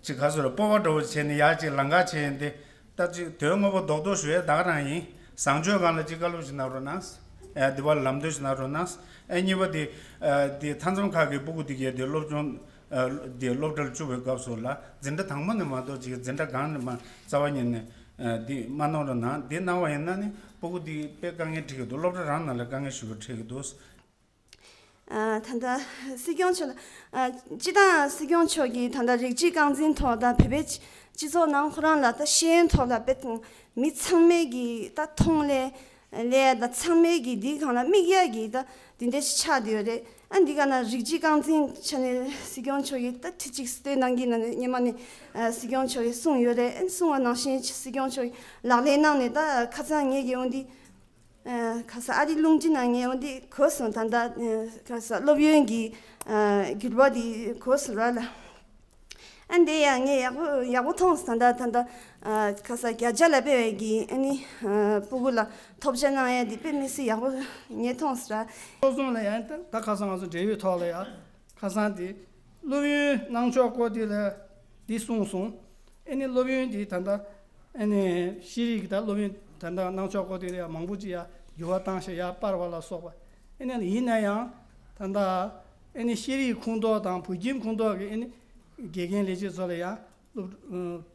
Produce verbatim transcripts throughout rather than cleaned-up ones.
ཅིག་ག་ཟེར་སྤོབས་པ་འདྲ་བོ་བྱས་ནས་ཡར་ཅིག་ལམ་ཁ་ཕྱེ་ཡིན་ཏེ། ད་ཅིག་དོན་དངོས་པོ་རྡོག་རྡོག་ཞུ་ཡས་ད་ག་རང་ཡིན། བཟང་སྤྱོད་སྒང་ལ་ཅིག་བཀའ་སློབ་ཞིག་གནང་རོགས་གནང་། ཨེ་འདི་བར་ལམ་སྟོན་ཞིག་གནང་རོགས་གནང་། ཨེ་གཉིས་པ་དེ། ཨེ་དེ་མཐའ་མཚམས་ཁག་གི་སྤུ་གུ་དེ་གས་དེ་སློབ་སྦྱོང་། ཨེ་དེ་སློབ་གྲྭར་བཅུག་པའི་སྐབས་སུ་ལ་འཛིན་གྲྭ་དང་པོ་ནས་མ་གཏོགས་ཅིག་འཛིན་གྲྭ་གང་ནས་མ་རྩ་བ་ཉིད་ནས་ཨེ་དེ་མ་གནང་རོགས་གནང་། དེ་གནང་བ་ཡིན་ན་ནི་སྤུ་གུ་དེ་དཔེ་དཀའ་ངལ་འཕྲད་ཀྱི་འདུག་སློབ་གྲྭ་རང་ནང་ལ་དཀའ་ངལ་ཞེ་པོ་འཕྲད་ཀྱི་འདུག་ཨ། ད་ལྟ་སྲིད་སྐྱོང་མཆོག་ལ། ཨ། སྤྱི་བཏང་སྲིད་སྐྱོང་མཆོག་གིས་ད་ལྟ་རིགས་གཅིག་རྐང་འཛིན་ཐོག་ད་བོད་པའི་སྤྱི་སྤྱི་ཚོགས་ནང་ཁོ་རང་ལ་ད་ཤེས་ཡོན་ཐོག་ལ་དཔེ་མི་ཚང་མས་ཀྱི་ད་མཐོང་ལས་ལས་ད་ཚང་མས་ཀྱི་འདིའི་སྒང་ལ་དམིགས་ཡག་གི་ད་འདི་འདྲ་ཞིག་ཆགས་བསྡད་ཡོད་རེད། ཨ་འདི་ག་ན་རིགས་གཅིག་རྐང་འཛིན་ཆ་ནས་སྲིད་སྐྱོང་མཆོག་གིས་ད་ཁྲི་གཅིག་སྟོན་གནང་གི་ན་ནས་སྔོན་མ་ནས་ཨ་སྲིད་སྐྱོང་མཆོག་གིས་གསུངས་ཡོད་རེད། ཨ་གསུངས་པ་ནང་བཞིན་སྲིད་སྐྱོང་མཆོག་གིས་ལག་ལེན་གནང་ནས་ད་ཁ་སང་ངས་ཀྱི་འོང་འདི། ཨ། ཁ་ས་ཨ་རི་རླུང་འཕྲིན་ནང་ངས་འོ་འདི་གོ་སོང་། ད་ལྟ་ཨ་ཁ་ས་སློབ་ཡོན་གྱི་ཨ་འགྱུར་བ་འདི་གོ་སོང་ར་ལ། ཨ་འདི་ཡང་ངས་ཡག་པོ་ཡག་པོ་མཐོང་སོང་། ད་ལྟ་ད་ལྟ་ཨ་ཁ་ས་བརྒྱ་ཆ་ལ་དཔེ་བའི་གི་ཨ་ནི་ཨ་སྤུ་གུ་ལ་ཐོབ་ཆ་གནང་ཡ་འདི་དཔེ་མི་སྲིད་ཡག་པོ་ངས་མཐོང་སོང་ར། སློབ་སྦྱོང་ལ་ཡང་ད་ད་ཁ་སང་ང་ཚོ་འབྲེལ་ཡོད་ཐོག་ལ་ཡ། ཁ་སང་དེ་སློབ་ཡོན་གནང་ཕྱོགས་སྐོར་དེ་ལ་འདི་གསུངས་སོང་། ཨ་ནི་སློབ་ཡོན་དེ་ད་ལྟ་ཨ་ནི་ཤེས་རིག་གི་ད་སློབ་ཡོན་ད་ལྟ་གནང་ཕྱོགས་སྐོར་དེ་ལ་ཡང་མང་པོ་ཅིག་ཡང་འགྱུར་བ་བཏང་ཤག་ཡར་སྤར་བ་ལ་སོགས་པ། ཨ་ནི་ཡིན་ན་ཡང་ད་ལྟ་ཨ་ནི་ཤེས་རིག་ཁོངས་གཏོགས་དང་བོད་ཁྱིམ་ཁོངས་གཏོགས་ཀྱི་ཨ་ནི་དགེ་རྒན་ལས་བྱེད་ཚོ་ལ་ཡང་སློབ་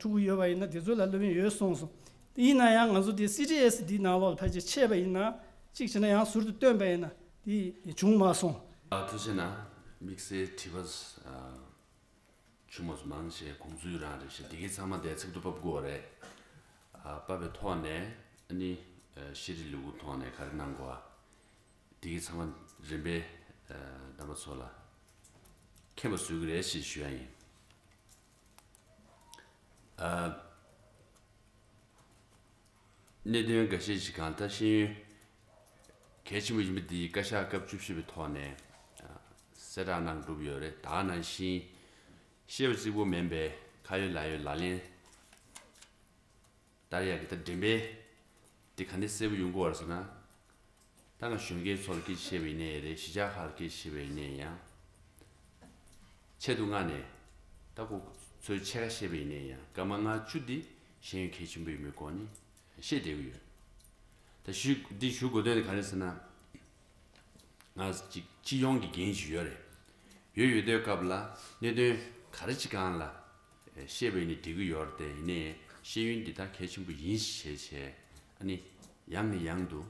ཕྲུ་གུ་ཡོད་པ་ཡིན་ན་དེ་ཚོ་ལ་སློབ་ཡོན་ཡོད་གསུངས་སོང་། ཡིན་ན་ཡང་ང་ཚོ་དེ་སི་ཊི་ཨེ་སི་འདི་ནང་ལོགས་ལ་ཕལ་ཆེར་ཆད་པ་ཡིན་ན་གཅིག་བྱས་ན་ཡང་ཟུར་དུ་བཏོན་པ་ཡིན་ན་དེ་བྱུང་མ་སོང་། ཨ། ཐུགས་རྗེ་གནང་། དམིགས་བསལ་དྲི་བ་ཨ་ཆུང་མ་མང་ཆེ་དགོངས་ཚུལ་རང་རེད་ཤག་དེ་གའི་ཚང་མ་དེ་ཚིག་ཏུ་ཕབ་དགོས་རེད། ཨ། ཕབ་པའི་ཐོག་ནས་ཨ་ནི་ཨ་ཤེས་རིག་ལས་ཁུངས་ཐོག་ནས་ག་རེ་གནང་དགོས་ཨ། དེ་གའི་ཚང་མ་རིམ་པས་ཨ་རྣམ་པ་ཚོ་ལ་མཁྱེན་པ་བཟོ་གི་རེད་ཞེས་ཞུ་ཡ་ཡིན། ཨ། གནད་དོན་འགའ་ཤས་ཤིག་གང་ལྟར་ཤེས་ཡོན་གལ་ཆེན་པོ་ཡིན་པ་འདི་བཀའ་ཤག་སྐབས་བཅུ་བཞི་པའི་ཐོག་ནས་གསལ་བསྒྲགས་གནང་གྲུབ་ཡོད་རེད། ད་ག་ནང་བཞིན་བཤད་པ་གཅིག་པོ་མིན་པའི་ཁ་ཡོད་ལག་ཡོད་ལག་ལེན་བསྟར་ཡག་གི་ད་འགྲེམས་སྤེལ་འདི་ག་ནས་གསལ་པོ་ཡོང་གི་ཡོད་རེད་ཟེར་ན། ད་ང་གཞོན་སྐྱེས་ཚོར་སྐད་ཆ་བཤད་པ་ཡིན་ནའི་རེད། གཞིས་ཆགས་ཁག་ལ་སྐད་ཆ་བཤད་པ་ཡིན་ནའི་ཡང་། ཆེད་དུ་མངགས་ནས་ད་ཁོ་ཚོའི་ཕྱེད་ཀ་བཤད་པ་ཡིན་ནའི་ཡང་སྐར་མ་ལྔ་བཅུ་འདི་ཤེས་ཡོན་གལ་ཆེན་པོ་ཡིན་པའི་སྐོར་ནས་བཤད་བསྡད་ཀྱི་ཡོད། ད་ཞུ་འདི་ཞུ་དགོས་དོན་དེ་ག་རེ་ཟེར་ན། ང་གཅིག་སྤྱི་ཡོངས་ཀྱི་འགན་ཞིག་ཡོད་རེད། ཡོད་ཡོད་དུས་སྐབས་ལ་གནད་དོན་ག་རེ་ཅིག་སྒང་ལ་བཤད་པ་ཡིན་ནའི་འགྲིག་གི་ཡོད་རེད་དེ། ཡིན་ནའི་ཤེས་ཡོན་འདི་དག་གལ་ཆེན་པོ་ཡིན་ཞེས་བྱས་ཨ་ནི་ཡང་ནས་ཡང་དུ་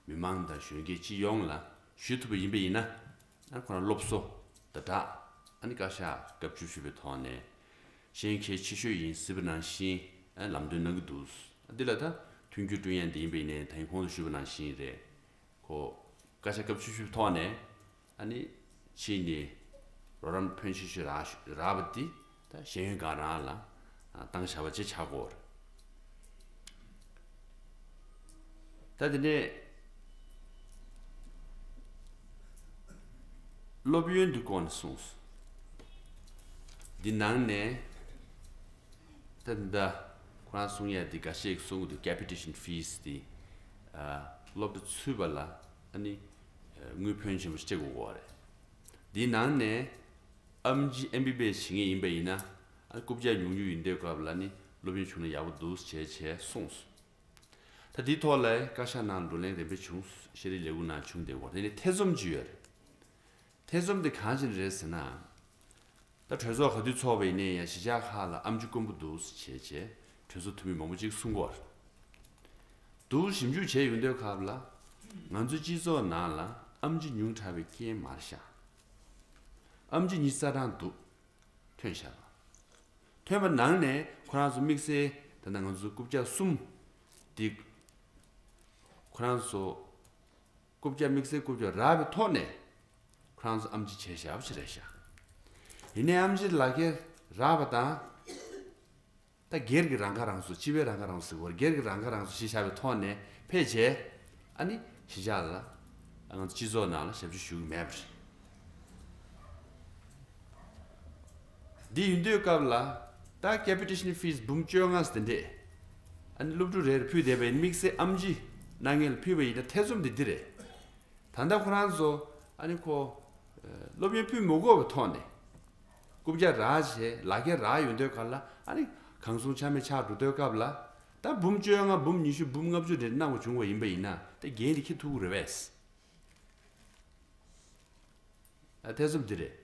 མི་མང་དང་གཞོན་སྐྱེས་སྤྱི་ཡོངས་ལ་ཞུ་ཐུབ་པ་ཡིན་པ་ཡིན་ན། ཨ་ཁོ་རང་སློབ་གསོ་དང་སྦྲགས་ཨ་ནི་བཀའ་ཤག་སྐབས་བཅུ་བཞི་པའི་ཐོག་ནས་ཤེས་ཡོན་གལ་ཆེ་ཤོས་ཡིན་ཟེར་བ་ནང་བཞིན་ཨ་ལམ་སྟོན་གནང་གི་འདུག་འདི་ལ་ད་མཐུན་འགྱུར་བསྐྲུན་ཡ་འདི་ཡིན་པ་ཡིན་ནའི་ད་ཡིན་གོང་དུ་ཞུས་པ་ནང་བཞིན་རེད། ཁོ་བཀའ་ཤག་སྐབས་བཅུ་བཞི་པའི་ཐོག་ནས་ཨ་ནི་ཕྱིན་ནས་རོགས་རམ་ཕོན་ཆེ་ཤོས་རག་རག་པ་འདི་ད་ཤེས་ཡོན་སྒང་རང་ལ་བཏང་བཞག་པ་ཅིག་ཆགས་ཀྱི་ཡོད་རེད། ད་དེ་ནས་སློབ་ཡོན་འདི་སྐོར་ནས་གསུངས་སོང་། འདི་ནང་ནས་ད་ལྟ་ཁོ་རང་གསུང་ཡ་འདི་འགའ་ཤས་ཀྱིས་གསུང་གི་འདུག capitation fees འདི་ཨ་སློབ་གྲྭ་ཚུད་པ་ལ་ཨ་ནི་ཨ་དངུལ་ཕོན་ཆེན་པོ་ཞིག་སྤྲད་དགོས་ཀྱི་རེད། འདི་ནང་ནས་ཨེམ་ཆི་ཨེམ་བི་བི་ཨེས་བྱེད་མཁན་ཡིན་པ་ཡིན་ན་ཨ་རྐུབ་བཀྱག་ཉུང་ཉུང་ཡིན་དུས་སྐབས་ལ་ནི་སློབ་ཡོན་བྱུང་ན་ཡག་པོ་འདུག་བྱས་བྱས་གསུངས་སོང་། ད་འདིའི་ཐོག་ལ་བཀའ་ཤག་ནང་བགྲོ་གླེང་རིམ་པས་བྱུང་། ཤེས་རིག་ལས་ཁུངས་ནང་བྱུང་བསྡད་ཡོད་རེད། དེ་ནས་ཐེ་ཚོམ་ཅིག་ཡོད་རེད། ཐེ་ཚོམ་དེ་གང་ཞིག་རེད་ཟེར་ན། ད་གྲོས་ཚོགས་ག་དུས་ཚོགས་པ་ཡིན་ནའི་ཡང་གཞིས་ཆགས་ཁག་ལ་ཨེམ་ཆི་དཀོན་པོ་འདུག་བྱས་བྱས་གྲོས་ཚོགས་འཐུས་མི་མང་པོ་ཅིག་གསུང་གི་ཡོད་རེད། འདུག་ཞིབ་འཇུག་བྱས་ཡོང་དུས་སྐབས་ལ་ང་ཚོའི་སྤྱི་ཚོགས་ནང་ལ་ཨེམ་ཆི་ཉུང་དྲགས་པའི་རྐྱེན་མ་རེད་ཤག་ཨེམ་ཆི་ཉི་ཤུ་རྩ་གྲངས་འདུག་ཐོན་ཤག་ཐོན་པ་ནང་ནས་ཁོ་རང་ཚོ་དམིགས་བསལ་ད་ལྟ་ང་ཚོ་རྐུབ་བཀྱག་གསུམ་འདི་ཁོ་རང་ཚོ་རྐུབ་བཀྱག་དམིགས་བསལ་རྐུབ་བཀྱག་རག་པའི་ཐོག་ནས་ཁོ་རང་ཚོ་ཨེམ་ཆི་བྱས་བཞག་པ་ཞིག་རེད་ཤག་ཡིན་ནའི་ཨེམ་ཆི་ལག་ཁྱེར་རག་པ་དང་། ད་སྒེར་གྱི་རང་ཁ་རང་གསོ། སྤྱི་པའི་རང་ཁ་རང་གསོ་ཟེར་བ། སྒེར་གྱི་རང་ཁ་རང་གསོ་ཞིག་བཞག་པའི་ཐོག་ནས་ཕེབས་བྱས་ཨ་ནི་གཞིས་ཆགས་ལ་ང་ཚོ་སྤྱི་ཚོགས་ནང་ལ་ཞབས་ཕྱི་ཞུ་གི་མེད་པ་རེད། འདི་ཡིན་དུས་སྐབས་ལ་ད་capitation fees འབུམ་བཅོ་ལྔ་ཟེར་དེ་འདྲས་ཨ་ནི་སློབ་ཕྲུག་རེ་རེར་ཕུལ་བསྡད་པའི་དམིགས་བསལ་ཨེམ་ཆི་གནང་མཁན་ལ་ཕུལ་བ་ཡིན་ན་ཐེ་ཚོམ་འདི་འདི་རེད། ད་ལྟ་ཁོ་རང་ཚོ་ཨ་ནི་ཁོ་ཨ་སློབ་ཡོན་ཕུལ་མི་དགོས་པའི་ཐོག་ནས་ རྐུབ་བཀྱག་རག་བྱས་ལག་ཁྱེར་རག་ཡོང་དུས་ག་ལ་ཨ་ནི་གང་སོང་ཆ་མེད་ཆགས་འགྲོ་དུས་སྐབས་ལ། ད་འབུམ་བཅོ་ལྔ་འབུམ་ཉི་ཤུ་འབུམ་ལྔ་བཅུ་རེ་གནང་བ་བྱུང་བ་ཡིན་པ་ཡིན་ན་དེ་འགན་དེ་འཁྱེར་ཐུབ་ཀྱི་རེད་པས། ཨ་ཐེ་ཚོམ་འདི་རེད།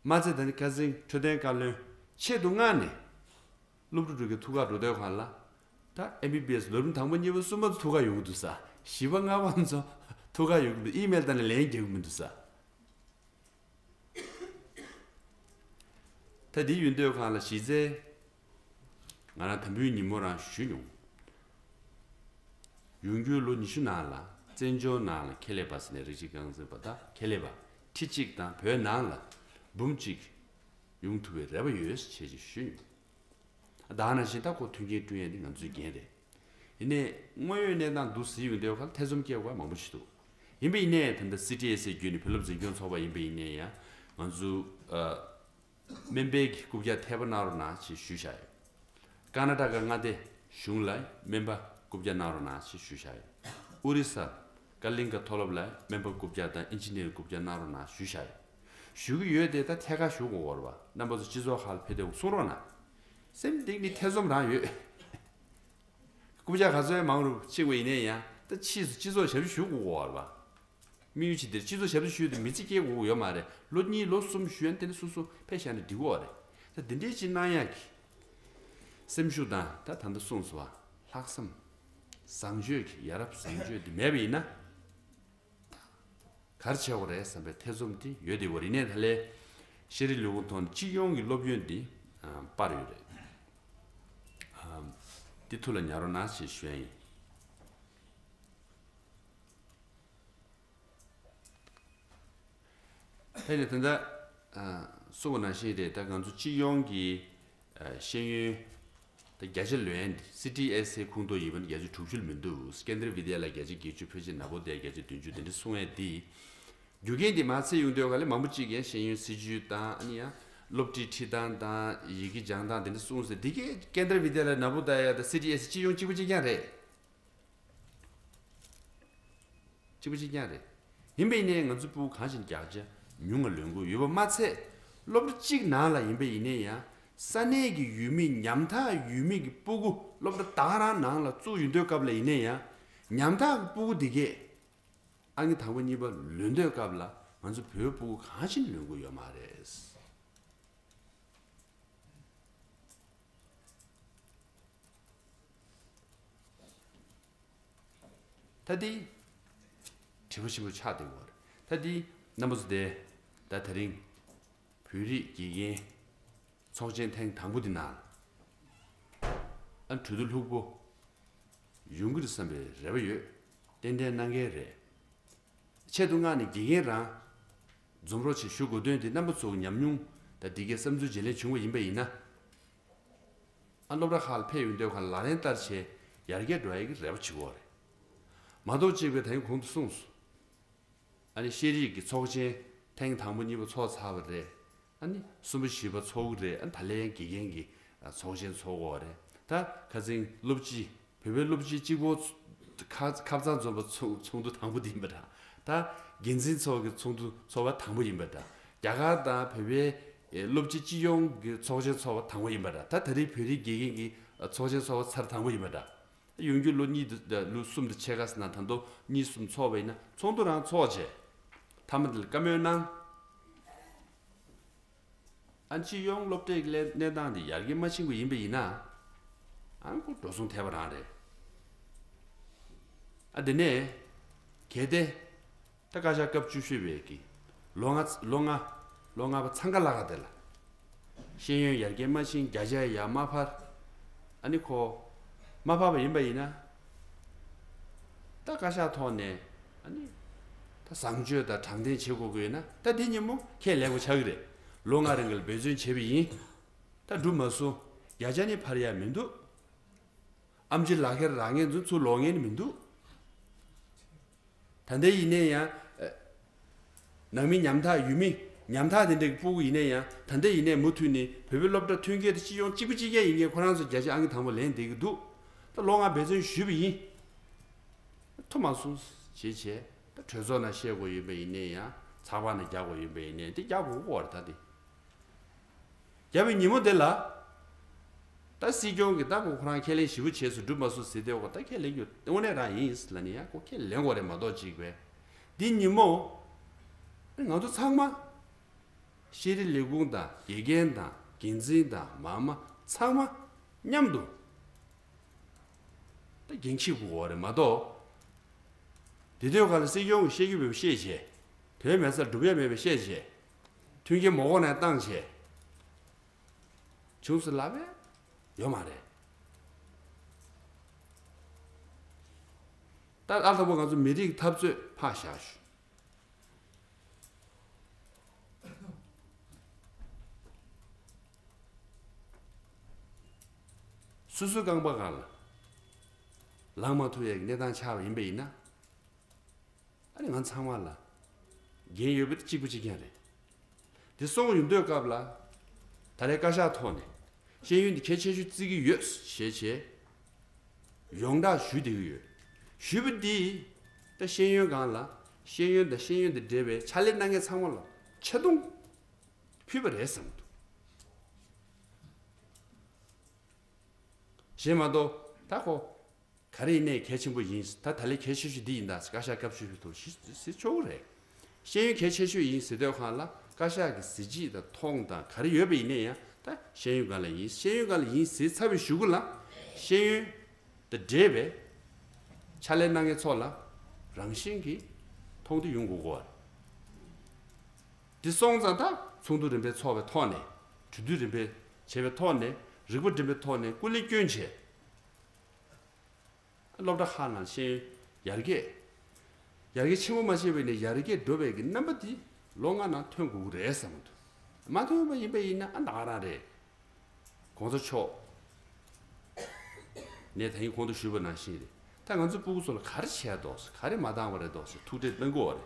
མ་ཚད་ད་ནི་ཁ་སང་འཕྲོད་བསྟེན་བཀའ་བློན་ཆེད་དུ་མངགས་ནས་སློབ་ཕྲུག་དྲུག་གི་ཐུགས་ཁག་འགྲོ་དུས་ག་ལ། ད་ཨེམ་བི་བི་ཨེས་ལོ་རིམ་དང་པོ་གཉིས་པ་གསུམ་པ་ཚོ་ཐུགས་ཁག་ཡོང་གི་འདུག་ས། བཞི་པ་ལྔ་པ་ཚོ་ཐུགས་ཁག་ཡོང་གི་འདུག་ཨི་མེལ་བཏང་ནས་ལན་རྒྱག་གི་མི་འདུག་ས། ད་འདི་ཡོང་དུས་ག་ལ་གཞི་རྩའི་ང་རང་དམ་འབུལ་ཉིན་མོ་རང་ཞུས་མྱོང་། ཡོང་རྒྱུའི་ལོ་ཉི་ཤུ་ནང་ལ་བཙན་བྱོལ་ནང་ལ་ཁེ་ལས་པ་ཟེར་ནས་རིགས་གཅིག་རྐང་འཛིན་པ་དང་ཁེ་ལས་པ་ཁྲི་གཅིག་དང་བོད་ནང་ལ་འབུམ་གཅིག་ཡོང་ཐུབ་པའི་རེ་བ་ཡོད་ཅེས་ཀྱི་ཞུས་མྱོང་། ད་ག་ནང་བཞིན་ད་ཁོ་མཐུན་རྐྱེན་བསྐྲུན་ཡས་འདི་ང་ཚོའི་འགན་རེད། ཡིན་ནའི་དངོས་ཡོད་གནས་སྟངས་འདུག་ཟེར་ཡོང་དུས་ཁ་ལ་ཐེ་ཚོམ་སྐྱེ་དགོས་པ་མང་པོ་ཞིག་འདུག་ཡིན་པ་ཡིན་ནའི་ད་ལྟ་སི་ཊི་ཨེ་སི་ཨེ་བརྒྱུད་ནས་བོད་སློབ་འཛིན་སྐྱོང་ཚོགས་པ་ཡིན་པ་ཡིན་ནའི་ཡང་ང་ཚོ་ཨ། སྨན་པའི་གི་རྐུབ་བཀྱག་ཐེབས་པ་གནང་རོགས་གནང་ཞེས་ཞུས་བཞག་ཡོད། ཀར་ན་ཊ་ཀ་མངའ་སྡེ་གཞུང་ལ་སྨན་པ་རྐུབ་བཀྱག་གནང་རོགས་གནང་ཞེས་ཞུས་བཞག་ཡོད། ཨོ་རི་ས། ཀ་ལིང་ག་མཐོ་སློབ་ལ་སྨན་པ་རྐུབ་བཀྱག་དང་ཨིན་ཇི་ནི་ཡར་རྐུབ་བཀྱག་གནང་རོགས་གནང་ཞུས་བཞག་ཡོད། ཞུ་གི་ཡོད་དེ་ད་ཐད་ཀར་ཞུ་དགོས་པ་རེད་པ། རྣམ་པ་ཚོ་སྤྱི་ཚོགས་ཁག་ལ་ཕེབས་དུས་གསུང་རོགས་གནང་། སེམས་གཏིང་ནས་ཐེ་ཚོམ་རང་ཡོད། རྐུབ་བཀྱག་ག་ཚོད་མང་རུ་ཕྱིན་པ་ཡིན་ནའི་ཡང་ད་ཕྱིས་སུ་སྤྱི་ཚོགས་ཞབས་ཞུ་ཞུ་དགོས་པ་རེད་པ། དམིགས་ཡུལ་ཅི་འདིར་སྤྱི་ཚོགས་ཞབས་ཞུ་ཞུས་ཏེ་མི་ཚེ་སྐྱེལ་དགོས་ཀྱི་ཡོད་མ་རེད། ལོ་གཉིས་ལོ་གསུམ་ཞུས་ཡང་དེ་ནི་སོ་སོ་ཕེབས་བཞག་ན་འགྲིག་གི་རེད། ད་འདི་འདྲའི་ཅིག་གནང་ཡག་གི་སེམས་ཤུགས་དང་ད་ད་ལྟ་གསུངས་སོང་བ། ལྷག་བསམ། བཟང་སྤྱོད་ཀྱི་ཡ་རབས་བཟང་སྤྱོད་འདི་མེད་པ་ཡིན་ན། ག་རེ་བྱེད་དགོས་རེད་བསམ་པའི་ཐེ་ཚོམ་དེ་ཡོད་དེ་བོ་རིག་གནས་ད་ལས་ཤེས་རིག་ལས་ཁུངས་ཐོག་ནས་སྤྱི་ཡོངས་ཀྱི་སློབ་ཡོན་འདི་སྤར་ཡོད་རེད། འདི་ཐུགས་ལ་ཉར་རོགས་གནང་ཞེས་ཞུ་ཡ་ཡིན། ད་ནི་ད་ལྟ་གསུངས་པ་ནང་བཞིན་རེད། ད་ང་ཚོ་སྤྱི་ཡོངས་ཀྱི་ཤེས་ཡོན་ད་བརྒྱ་ཆ་ལོན་སི་ཊི་ཨེ་སི་ཨེ་ཁོངས་གཏོགས་ཡིན་པ་ནི་བརྒྱ་ཆ་དྲུག་ཅུ་ལས་མི་འདུག་ཀེན་དྲ་བི་དྱ་ལ་བརྒྱ་ཆ་བརྒྱད་ཅུ། ཕུའུ་ཅན་ནཱ་བོ་དྱ་བརྒྱ་ཆ་བདུན་ཅུ་དེ་འདྲ་གསུང་ཡས་འདི། རྒྱུ་རྐྱེན་འདི་མ་ཚད་ཡོང་དུས་ག་ལས་མང་པོ་གཅིག་གིས་ཤེས་ཡོན་སྲིད་བྱུས་དང་ཨ་ནི་ཡང་སློབ་ཁྲིད་ཁྲིད་སྟངས་དང་ཡི་གེ་སྦྱང་སྟངས་དེ་འདྲ་གསུངས་ཟེར། འདི་གས་ཀེན་དྲ་བི་དྱ་ལ་ནཱ་བོ་དྱ་ཡ་དང་སི་ཊི་ཨེ་སི་ཨེ་སྤྱི་ཡོངས་གཅིག་པ་གཅིག་རྐྱང་རེད། གཅིག་པ་གཅིག་རྐྱང་རེད། ཡིན་པ་ཡིན་ནའི་ང་ཚོ་ཕྲུ་གུ་གང་ཞིག་བརྒྱ་ཆ་ཉུང་ང་ལོན་གྱི་ཡོད་པ་མ་ཚད། སློབ་གྲྭ་གཅིག་ནང་ལ་ཡིན་པ་ཡིན་ནའི་ཡང་ས་གནས་ཀྱི་ཡུལ་མི་ཉམ་ཐག་ཡུལ་མི་གི་ཕྲུ་གུ་སློབ་གྲྭ་ད་ག་རང་ནང་ལ་བཙུགས་ཡོང་དུས་སྐབས་ལ་ཡིན་ནའི་ཡང་ཉམ་ཐག་གི་ཕྲུ་གུ་དེ་གས་ཨང་ཀི་དང་པོ་གཉིས་པ་ལོན་དུས་སྐབས་ལ་ང་ཚོ་བོད་ཕྲུ་གུ་གང་ཞིག་ལོན་གྱི་ཡོད་མ་རེད། ད་འདི་དྲི་བ་ཞིམ་པོ་ཆགས་བསྡད་ཡོད་རེད། ད་འདི་རྣམ་པ་ཚོ་དེ་ད་དེ་རིང་བོད་རིགས་དགེ་རྒན་ཚོགས་ཆེན་ཐེངས་དང་པོ་འདི་ནང་ཨ་གྲོས་བསྡུར་ལྷུག་པོ་ཡོང་གི་རེད་བསམ་པའི་རེ་བ་ཡོད། ཏན་ཏན་གནང་གི་རེད། ཆེད་དུ་མངགས་ནས་དགེ་རྒན་རང་འཛོམས་རོགས་བྱེད་ཞུ་དགོས་དོན་དེ་རྣམ་པ་ཚོའི་ཉམས་མྱོང་དང་འདི་གའི་བསམ་ཚུལ་བརྗེ་ལེན་བྱུང་བ་ཡིན་པ་ཡིན་ན། ཨ་སློབ་གྲྭ་ཁག་ལ་ཕེབས་ཡོང་དུས་ཁ་ལ་ལག་ལེན་བསྟར་བྱས་ཡར་རྒྱས་འགྲོ་ཡག་གི་རེ་བ་བྱེད་ཀྱི་ཡོད་རེད། མ་གཏོགས་གཅིག་པའི་ད་ཡིན་གོང་དུ་གསུངས་སོང་། ཨ་ནི་ཤེས་རིག་གི་ཚོགས་ཆེན་ཐེངས་དང་པོ་གཉིས་པ་ཚོགས་ཚར་བ་རེད། ཨ་ནི་གསུམ་པ་བཞི་པ་ཚོགས་ཀྱི་རེད། ཨ་ནི་ད་ལན་དགེ་རྒན་གྱི་ཚོགས་ཆེན་ཚོགས་ཀྱི་ཡོད་རེད། ད་ཁ་སང་སློབ་སྤྱི་བོད་པའི་སློབ་སྤྱི་གཅིག་པོ་ཁ་ཁ་སང་འཛོམས་པ་ཚོགས་ཚོགས་འདུ་དང་པོ་དེ་ཡིན་པ་འདྲ། ད་འགན་འཛིན་ཚོགས་ཀྱི་ཚོགས་འདུ་ཚོགས་པ་དང་པོ་ཡིན་པ་འདྲ། རྒྱ་གར་དང་བོད་པའི་སློབ་སྤྱི་སྤྱི་ཡོངས་ཀྱི་ཚོགས་ཆེན་ཚོགས་པ་དང་པོ་ཡིན་པ་འདྲ། ད་ད་རེས་བོད་རིགས་དགེ་རྒན་གྱི་ཚོགས་ཆེན་ཚོགས་པ་ཚར་དང་པོ་ཡིན་པ་འདྲ། ཡོང་རྒྱུ་ལོ་གཉིས་དུ་ལོ་གསུམ་དུ་ཕྱེད་ཀ་ཟེར་ན་ད་དུང་གཉིས་གསུམ་ཚོགས་པ་ཡིན་ན་ཚོགས་འདུ་རང་ཚོགས་བྱས། མཐའ་མ་དེ་ལ་བཀའ་མོལ་གནང་། ཨ་སྤྱི་ཡོངས་སློབ་གྲྭའི་གནས་གནས་སྟངས་དེ་ཡར་རྒྱས་མ་ཕྱིན་པ་ཡིན་པ་ཡིན་ན། ཨ་ཁོ་འགྲོ་སོང་ཐེབས་པ་རང་རེད། ཨ་དེ་ནས་གལ་ཏེ། ད་བཀའ་ཤག་སྐབས་བཅུ་བཞི་པའི་གི་ལོ་ལྔ་ལོ་ལྔ་ལོ་ལྔ་པ་འཚང་ཁ་ལག་ཁ་དེ་ལ་ཤེས་ཡོན་ཡར་རྒྱས་མ་ཕྱིན། བརྒྱ་ཆ་ཡར་མ་འཕར། ཨ་ནི་ཁོ་མ་འཕར་བ་ཡིན་པ་ཡིན་ན། ད་བཀའ་ཤག་ཐོག་ནས་ཨ་ནི་ད་བཟང་སྤྱོད་དང་དྲང་བདེན་བྱེད་དགོས་ཀྱི་ཡོད་ན། ད་འདི་ཉིན་མོ་ཁས་ལེན་དགོས་ཆགས་ཀྱི་རེད། ལོ་ལྔ་རིང་གི་འབད་བརྩོན་བྱས་པ་ཡིན། ད་འགྲུབ་མ་སོང་། བརྒྱ་ཆ་ནི་འཕར་ཡ་མི་འདུག་ཨེམ་ཆི་ལག་ཁྱེར་རག་མཁན་ཚོ་ཚུར་ལོག་མཁན་ནི་མི་འདུག་ད་ལྟ་ཡིན་ནའི་ཡང་། ཨ། ནང་མི་ཉམ་ཐག་ཡུལ་མི་ཉམ་ཐག་དེ་འདྲའི་ཕྲུ་གུ་ཡིན་ནའི་ཡང་ད་ལྟ་ཡིན་ནའི་མུ་མཐུད་ནས་བོད་པའི་སློབ་གྲྭ་མཐུན་རྐྱེན་དང་སྤྱི་ཡོངས་གཅིག་པ་གཅིག་རྐྱང་ཡིན་མཁན་ཁོ་རང་ཚོ་བརྒྱ་ཆ་ཨང་ཀི་དང་པོ་ལེན་བསྡད་ཀྱི་འདུག་ད་ལོ་ལྔ་འབད་བརྩོན་ཞུས་པ་ཡིན། ཐུབ་མ་སོང་ཞེས་བྱས། ད་གྲོས་ཚོགས་ནང་བཤད་དགོས་ཡོད་པ་ཡིན་ནའི་ཡང་། ཚགས་པར་ནང་རྒྱག་དགོས་ཡོད་པ་ཡིན་ནའི་འདི་རྒྱག་དགོས་ཀྱི་ཡོད་རེད། ད་འདི། བརྒྱབ་པའི་ཉིན་མོ་དེ་ལ། ད་སྲིད་སྐྱོང་གིས་ད་ཁོ་ཁོ་རང་ཁས་ལེན་ཞེ་པོ་བྱས་སོང་། འགྲུབ་མ་སོང་ཟེར་དེ། འོ་ད་ཁས་ལེན་རྒྱུ་དངོས་གནས་རང་ཡིན་ལབ་ནས་ཡང་ཁོ་ཁས་ལེན་དགོས་རེད་མ་གཏོགས་ཅིག་བས། འདི་ཉིན་མོ་ང་ཚོ་ཚང་མ་ཤེས་རིག་ལས་ཁུངས་དང་དགེ་རྒན་དང་འགན་འཛིན་དང་མ་མ་ཚང་མ་མཉམ་དུ་ད་འགན་འཁྱེར་དགོས་རེད་མ་གཏོགས། དེ་དུས་ག་ལ་སྲིད་སྐྱོང་གིས་བཤད་རྒྱུ་མེད་པ་བཤད་བྱས། དོན་མེད་སར་སྒྲུབ་ཡ་མེད་པ་བཤད་བྱས། མཐུན་རྐྱེན་མ་དགོས་ནས་བཏང་བྱས། བྱུང་སོང་ལབ་པས་ཡོད་མ་རེད། ད་ཨ་ལྟ་བུ་ང་ཚོ་མི་རིགས་འཐབ་རྩོད་ཕར་བཞག་ཞུ། སོ་སོའི་རྐང་པ་སྒང་ལ་ལངས་མ་ཐུབ་ཡས་ཀྱི་གནས་སྟངས་ཆགས་པ་ཡིན་པ་ཡིན་ན། ཨ་ནི་ང་ཚང་མ་ལ་འགན་ཡོད་པ་དེ་གཅིག་པ་གཅིག་རྐྱང་རེད། དེ་སོང་ཡོང་དུས་སྐབས་ལ། ད་ལན་བཀའ་ཤག་ཐོག་ནས་ཤེས་ཡོན་འདི་གལ་ཆེ་ཤོས་བརྩི་གི་ཡོད་ཞེས་བྱས་ཡོངས་བསྒྲགས་ཞུས་བསྡད་ཀྱི་ཡོད། ཞུས་པ་འདིས་ད་ཤེས་ཡོན་སྒང་ལ་ཤེས་ཡོན་དང་ཤེས་ཡོན་དང་འབྲེལ་བའི་ཕྱག་ལས་གནང་མཁན་ཚང་མ་ལ་ཆེ་མཐོང་ཕུལ་བ་རེད་བསམ་གྱི་འདུག། གཞན་མ་གཏོགས་ད་ཁོ་ག་རེ་ཡིན་ནའི་གལ་ཆེན་པོ་ཡིན། ད་ད་ལན་གལ་ཆེ་ཤོས་འདི་ཡིན་ད་བཀའ་ཤག་སྐབས་ཤིག་ཐུག་ཞིག་ཟེར་ཆོག་གི་རེད། ཤེས་ཡོན་གལ་ཆེ་ཤོས་ཡིན་ཟེར་དུས་སྒང་ལ་བཀའ་ཤག་གི་གཟི་བརྗིད་དང་མཐོང་དང་ག་རེ་ཡོད་པ་ཡིན་ནའི་ཡང་ད་ཤེས་ཡོན་སྒང་ལ་ཡིན། ཤེས་ཡོན་སྒང་ལ་ཡིན་ཟེར་ཚར་བའི་གཞུག་གུ་ལ་ཤེས་ཡོན་དང་འབྲེལ་བའི་ཕྱག་ལས་གནང་མཁན་ཚོ་ལ་རང་བཞིན་གྱིས་མཐོང་དོད་ཡོང་དགོས་ཀྱི་ཡོད་རེད། འདི་སོང་ཙང་ད་ཚོགས་འདུ་རིམ་པས་ཚོགས་པའི་ཐོག་ནས། གྲོས་བསྡུར་རིམ་པས་བྱས་པའི་ཐོག་ནས། རིག་པ་སྒྲིམ་པའི་ཐོག་ནས་སྐུ་ལས་བསྐྱོན་བྱས། སློབ་གྲྭ་ཁག་ནང་ཤེས་ཡོན་ཡར་རྒྱས། ཡར་རྒྱས་ཆེན་པོ་མ་བྱས་པ་ཡིན་ནའི་ཡར་རྒྱས་འགྲོ་བའི་གི་རྣམ་པ་འདི་ལོ་ལྔ་ནང་ཐོན་དགོས་ཀྱི་རེད་བསམ་གྱི་འདུག། མ་ཐོན་པ་ཡིན་པ་ཡིན་ན་ཨ་ན་ག་རང་རེད། གོང་ས་མཆོག་ནས་ད་གིན་གོང་དུ་ཞུས་པ་ནང་བཞིན་རེད། ད་ང་ཚོ་སྤུ་གུ་ཚོ་ལ་ག་རེ་བྱས་འདུག་ཟེར། ག་རེ་མ་འདང་བ་རེད་འདུག་ཟེར་ཐུགས་ཁྲལ་གནང་དགོས་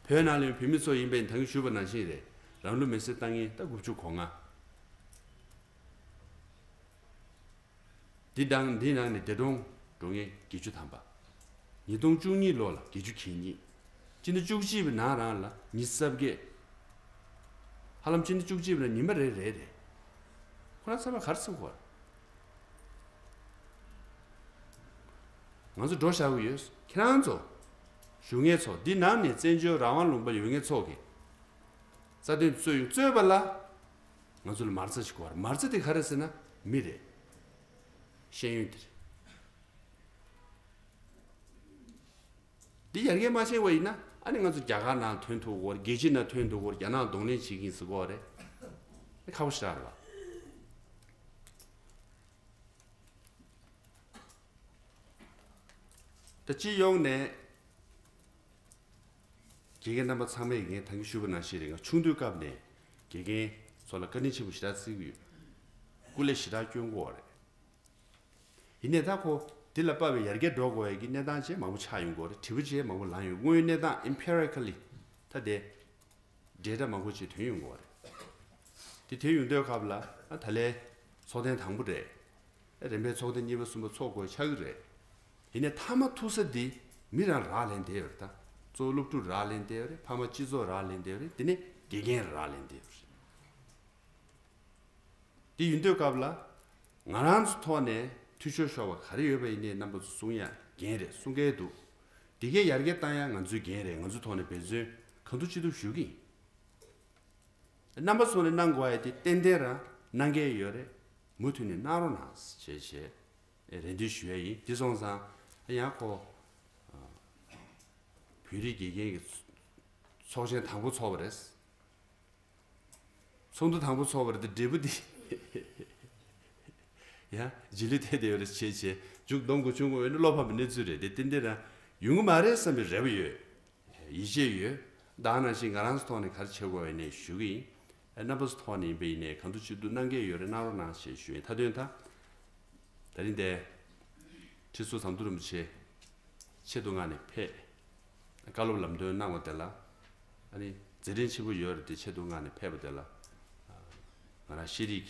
པ་རེད། བོད་ནང་ལ་ཡོད་བོད་མི་ཚོ་ཡིན་པས་ད་གིན་ཞུས་པ་ནང་བཞིན་རེད། རང་ལུས་མེར་སྲེག་བཏང་མཁན་ད་དགུ་བཅུ་གོ་ལྔ། འདི་དང་འདི་ནང་ནས་འདས་གྲོངས་འགྲོ་མཁན་བརྒྱད་ཅུ་ཐམ་པ། ཉིས་སྟོང་བཅུ་གཉིས་ལོ་ལ་བརྒྱད་ཅུ་གྱ་གཉིས། སྤྱི་ཟླ་བཅུ་གཅིག་པའི་ནང་རང་ལ་ཉི་ཤུ་རྩ་བརྒྱད། ཧ་ལམ་སྤྱི་ཟླ་བཅུ་གཅིག་པའི་ནང་ཉི་མ་རེ་རེ་རེད། ཁོ་རང་ཚང་མ་ག་རེ་ཟེར་དགོས། ང་ཚོ་འགྲོ་བཞག་གི་ཡོད། ཁྱེད་རང་ཚོ་གཞོན་སྐྱེས་ཚོ། འདི་ནང་ནས་བཙན་བྱོལ་རང་དབང་ལུང་པ་ཡོད་མཁན་ཚོ་གིས་རྩ་དོན་རྩོད་ཡོང་རྩོད་པ་ལ་ང་ཚོ་ལ་མ་རྩ་ཞིག་དགོས་རེད། མ་རྩ་དེ་ག་རེ་ཟེར་ན་མི་རེད། ཤེས་ཡོན་དེ་རེད། འདི་ཡར་རྒྱས་མ་བྱས་པ་ཡིན་ན་ཨ་ནི་ང་ཚོ་རྒྱ་གར་ནང་ཐོན་ཐུབ་ཀྱི་ཡོད་རེད། རྒྱལ་སྤྱི་ནང་ཐོན་ཐུབ་ཀྱི་ཡོད་རེད། རྒྱ་ནག་གདོང་ལེན་བྱེད་ཀྱི་ཡིན་ཟེར་གྱི་ཡོད་རེད། ཨ་ཁག་པོ་ཞེ་དྲག་རེད་པ། ད་སྤྱི་ཡོངས་ནས་དགེ་རྒན་རྣམ་པ་ཚང་མས་ངས་ད་གིན་ཞུས་པ་ནང་བཞིན་རེད། ང་ཆུང་དུས་སྐབས་ནས་དགེ་རྒན་ཚོ་ལ་བཀའ་དྲིན་ཆེན་པོ་ཞེ་དྲག་བརྩི་གི་ཡོད། སྐུ་ལས་ཞེ་དྲག་བསྐྱོན་གྱི་ཡོད་རེད། ཡིན་ནའི་ད་ཁོ་འདི་ལ་དཔག་པའི་ཡར་རྒྱས་འགྲོ་དགོས་ཡ་གི་གནས་སྟངས་ཅིག་མང་པོ་ཆགས་ཡོང་གི་ཡོད་རེད། དྲི་བ་ཅིག་མང་པོ་ལངས་ཡོད། དངོས་ཡོད་གནས་སྟངས་empirically ད་དེ་data མང་པོ་ཅིག་ཐོན་ཡོང་གི་ཡོད་རེད། དེ་ཐོན་ཡོང་དུས་སྐབས་ལ་ཨ་ད་ལན་ཚོགས་ཐེངས་དང་པོ་རེད། རིམ་པས་ཚོགས་ཐེངས་གཉིས་པ་གསུམ་པ་ཚོགས་དགོས་ཆགས་ཀྱི་རེད། ཡིན་ནའི་མཐའ་མ་ཐུག་ས་འདི་མི་རང་རག་ལས་བསྡད་ཡོད་རེད། ད་གཙོ་བོ་སློབ་ཕྲུག་རག་ལས་བསྡད་ཡོད་རེད། ཕ་མ་སྤྱི་ཚོགས་རག་ལས་བསྡད་ཡོད་རེད། དེ་ནས་དགེ་རྒན་རག་ལས་བསྡད་ཡོད་རེད། དེ་ཡིན་དུས་སྐབས་ལ་ང་རང་ཚོ་ཐོག་ནས་འཐུས་ཤོར་ཤོར་བ་ག་རེ་ཡོད་པ་ཡིན་ནའི་རྣམ་པ་ཚོ་གསུང་ཡ་འགན་རེད། གསུང་གི་འདུག། དེ་གའི་ཡར་རྒྱས་བཏང་ཡ་ང་ཚོའི་འགན་རེད། ང་ཚོའི་ཐོག་ནས་འབད་བརྩོན་གང་ཐུབ་ཅི་ཐུབ་ཞུ་གི་ཡིན། རྣམ་པ་ཚོ་ནས་གནང་དགོས་ཡ་དེ་ཏན་ཏན་རང་གནང་གི་ཡོད་རེད། མུ་མཐུད་ནས་གནང་རོགས་གནང་ཞེས་བྱས་རེ་འདུན་ཞུ་ཡ་ཡིན། དེ་སོང་ཙང་ཡང་ཁོ་བོད་རིགས་དགེ་རྒན་གྱི་ཚོགས་ཆེན་དང་པོ་ཚོགས་པ་རེད། ཚོགས་འདུ་དང་པོ་ཚོགས་པ་རེད་དེ་འབྲས་བུ་འདི་ཡང་རྗེས་ལུས་ཐེབས་བསྡད་ཡོད་རེད་བྱས་བྱས་མཇུག་སྡོམ་དགོས་བྱུང་དགོས་ཡོད་ན་བློ་ཕམ་པའི་གནས་ཚུལ་རེད། དེ་ཏན་ཏན་རང་ཡོང་གི་མ་རེད་བསམ་པའི་རེ་བ་ཡོད། ཡིད་ཆེས་ཡོད། ད་ནང་བཞིན་ང་རང་ཚོ་ཐོག་ནས་ག་རེ་བྱེད་དགོས་ཡོད་ནས་ཞུ་གི་ཡིན། རྣམ་པ་ཚོ་ཐོག་ནས་ཡིན་པ་ཡིན་ནའི་གང་ཐུབ་ཅི་ཐུབ་གནང་གི་ཡོད་རེད། གནང་རོགས་གནང་ཞེས་ཞུ་ཡིན། མཐའ་དོན་ད་ད་རིང་འདིར་ཁྲི་ཟུར་ཟམ་གདོང་རིན་པོ་ཆེ་ཆེད་དུ་མངགས་ནས་ཕེབས། བཀའ་སློབ་ལམ་སྟོན་གནང་བ་དེ་ལ་ཨ་ནི་མཛད་འཕྲིན་ཆེན་པོ་ཡོད་རེད་དེ། ཆེད་དུ་མངགས་ནས་ཕེབས་པ་དེ་ལ་ང་རང་ཤེས་རིག་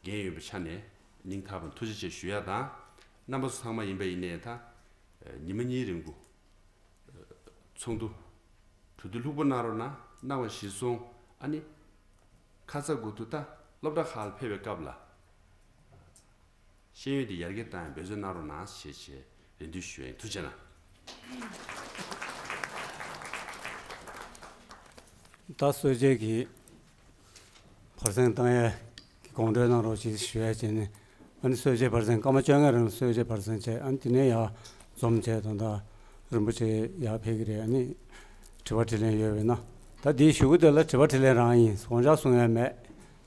འགན་ཡོད་པའི་ཆ་ནས་སྙིང་ཐག་པ་ཐུགས་རྗེ་ཆེ་ཞུ་ཡ་དང་། རྣམ་པ་ཚོ་ཚང་མ་ཡིན་པ་ཡིན་ནའི་ད་ཉི་མ་གཉིས་རིང་པོ་ཚོགས་འདུ་གྲོས་བསྡུར་ལྷུག་པོ་གནང་རོགས་གནང་། གནང་བ་གཞིར་བཟུང་ཨ་ནི་ ཁ་ས་དགུ་ཐུག་ད་སློབ་གྲྭ་ཁག་ལ་ཕེབས་པའི་སྐབས་ལ། ཤེས་ཡོན་དེ་ཡར་རྒྱས་བཏང་ཡ་འབད་བརྩོན་གནང་རོགས་གནང་ཞེས་ཞེས་རེ་འདུན་ཞུ་ཡ་ཡིན། ཐུགས་རྗེ་གནང་། ད་གསོལ་ཇའི་གི་བར་གསེང་བཏང་ཡ་གི་དགོངས་འགྲེལ་གནང་རོགས་ཞེས་ཞུ་ཡ་བྱས་ནས། ཨ་ནི་གསོལ་ཇའི་བར་གསེང་སྐར་མ་བཅོ་ལྔའི་རིང་ལ་གསོལ་ཇའི་བར་གསེང་བྱས། ཨ་ནི་དེ་ནས་ཡར་འཛོམས་བྱས་ད་ལྟ་རིན་པོ་ཆེ་ཡར་ཕེབས་ཀྱི་རེད། ཨ་ནི་དྲི་བ་དྲིས་ལན་ཡོད་པས་ན། ད་འདིའི་གཞུག་གུ་དེ་ལ་དྲི་བ་དྲིས་ལན་རང་ཡིན། དགོངས་འཆར་གསུང་ཡ་མེད།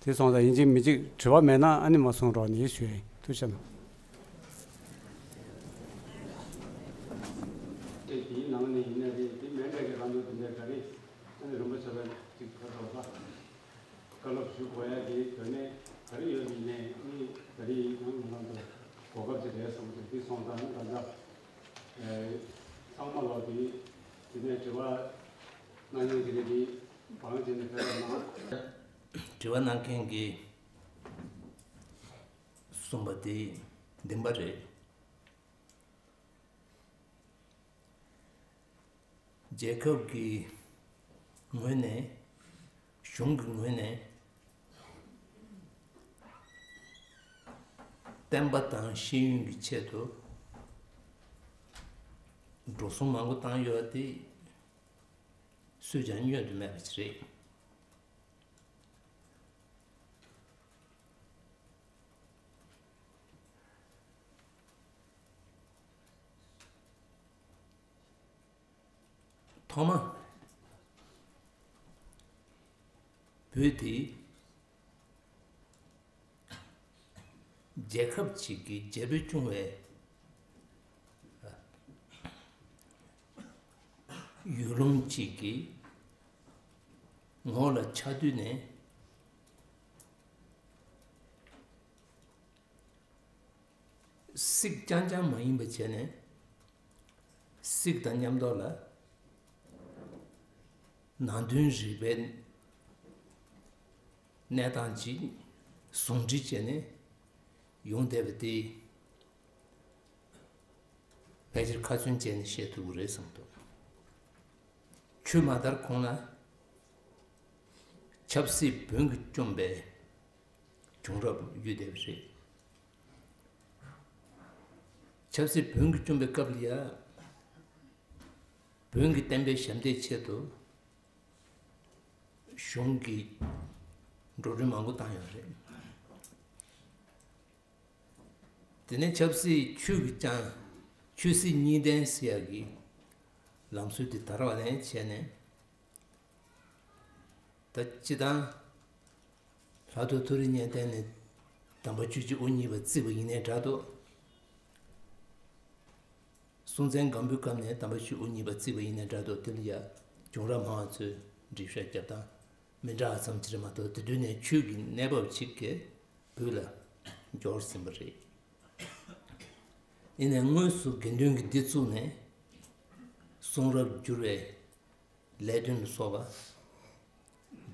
དེ་སོང་ཙང་ཡིན་གཅིག་མིན་གཅིག་དྲི་བ་མེད་ན་ཨ་ནི་མ་གསུང་རོགས་ནི་ཞུ་ཡ་ཡིན། ཐུགས་རྗེ་གནང་། དེ་དེའི་ནང་ནས་ཡིན་ན་རེད། དེ་མེད་འདྲ་གི་རང་དོན་དེ་འདྲ་ག་རེ་ཨ་ནི་རིན་པོ་ཆེ་ལ་ཅིག་ག་རེ་ཟེར་བ། བཀའ་སློབ་ཞུ་དགོས་ཡ་དེ་དོན་གནད་ག་རེ་ཡོད་མིན་ནས་ཨ་ནི་ད་རེས་ཡང་ང་རང་ཚོ་གོ་སྐབས་ཅིག་རེད་བསམ་གྱི་འདུག་དེ་སོང་ཙང་ད་ལྟ་ཚང་མ་ལོག་དེ་དེ་ནས་དྲི་བ་གནང་མྱོང་དེ་རེད། དེ་བང་བྱས་ནས་ཕེབས་པ་གནང་། དྲི་བ་གནང་མཁན་གྱིས་གསུངས་པ་དེ་བདེན་པ་རེད། རྒྱལ་ཁབ་ཀྱི་ངོས་ནས། གཞུང་གི་ངོས་ནས་བསྟན་པ་དང་ཤེས་ཡོན་གྱི་ཆེད་དུ་འགྲོ་སོང་མང་པོ་བཏང་ཡོད་པ་དེ་སུས་ཀྱང་བསྙོན་དུ་མེད་པ་ཞིག་རེད། ཐོག་མ་བོད་དེ་རྒྱལ་ཁབ་ཅིག་གི་རྒྱལ་པོས་སྐྱོང་བའི་ཡུལ་ལུང་ཅིག་གི་ངོས་ལ་ཆགས་དུས་ནས། སྲིད་རྐྱང་རྐྱང་མ་ཡིན་པ་བྱས་ནས། སྲིད་དང་མཉམ་དུ་ལ་ནང་དོན་རིག་པའི་གནས་སྟངས་ཅིག་ཟུང་འབྲེལ་བྱས་ནས་ཡོང་བསྡད་པ་དེ། ཕལ་ཆེར་ཁ་ཚོན་བཅད་ནས་བཤད་ཐུབ་ཀྱི་རེད་བསམ་འདུག་ཆོས་མ་དར་གོང་ལ་ཆབ་སྲིད་བོན་གྱིས་བཅོམ་པའི་བྱུང་རབས་ཡོད་བསྡད་པ་རེད། ཆབ་སྲིད་བོན་གྱིས་བཅོམ་པའི་སྐབས་ལ་ཡ། བོན་གྱི་བསྟན་པའི་ཞབས་འདེགས་ཆེད་དུ་གཞུང་གིས་འགྲོ་གྲོན་མང་པོ་བཏང་ཡོད་རེད། དེ་ནས་ཆབ་སྲིད་ཆོས་ཀྱིས་ཀྱང་ཆོས་སྲིད་གཉིས་ལྡན་ཟེར་ཡག་གི་ལམ་སྲོལ་དེ་དར་བ་ནས་བྱས་ནས། ད་སྤྱི་བཏང་ལྷག་ཏུ་མཐོ་རིམ་གཉིས་ལྡན་ནས་དམ་པ་ཆོས་ཀྱི་དབུ་བརྙེས་པ་བརྩིས་པ་ཡིན་ནའི་འདྲ་འདུག་སྲོང་བཙན་སྒམ་པོའི་སྐབས་ནས་དམ་པ་ཆོས་དབུ་བརྙེས་པ་བརྩིས་པ་ཡིན་ནའི་འདྲ་འདུག་དེ་ལ་ཡ་བྱུང་རབས་སྨྲ་བ་ཚོས་འགྲེལ་བཤད་རྒྱབ་སྟངས་མི་འདྲ་བ་ཙམ་ཅིག་རེད་མ་གཏོགས། དེ་དུས་ནས་ཆོས་ཀྱི་གནས་བབ་ཅིག་གིས་བོད་ལ་འབྱོར་ཟིན་པ་རེད། ཡིན་ནའི་དངོས་སུ་དགེ་འདུན་གྱི་སྡེ་བཙུགས་ནས་གསུང་རབ་བསྒྱུར་བའི་ལས་དོན་ལ་སོགས་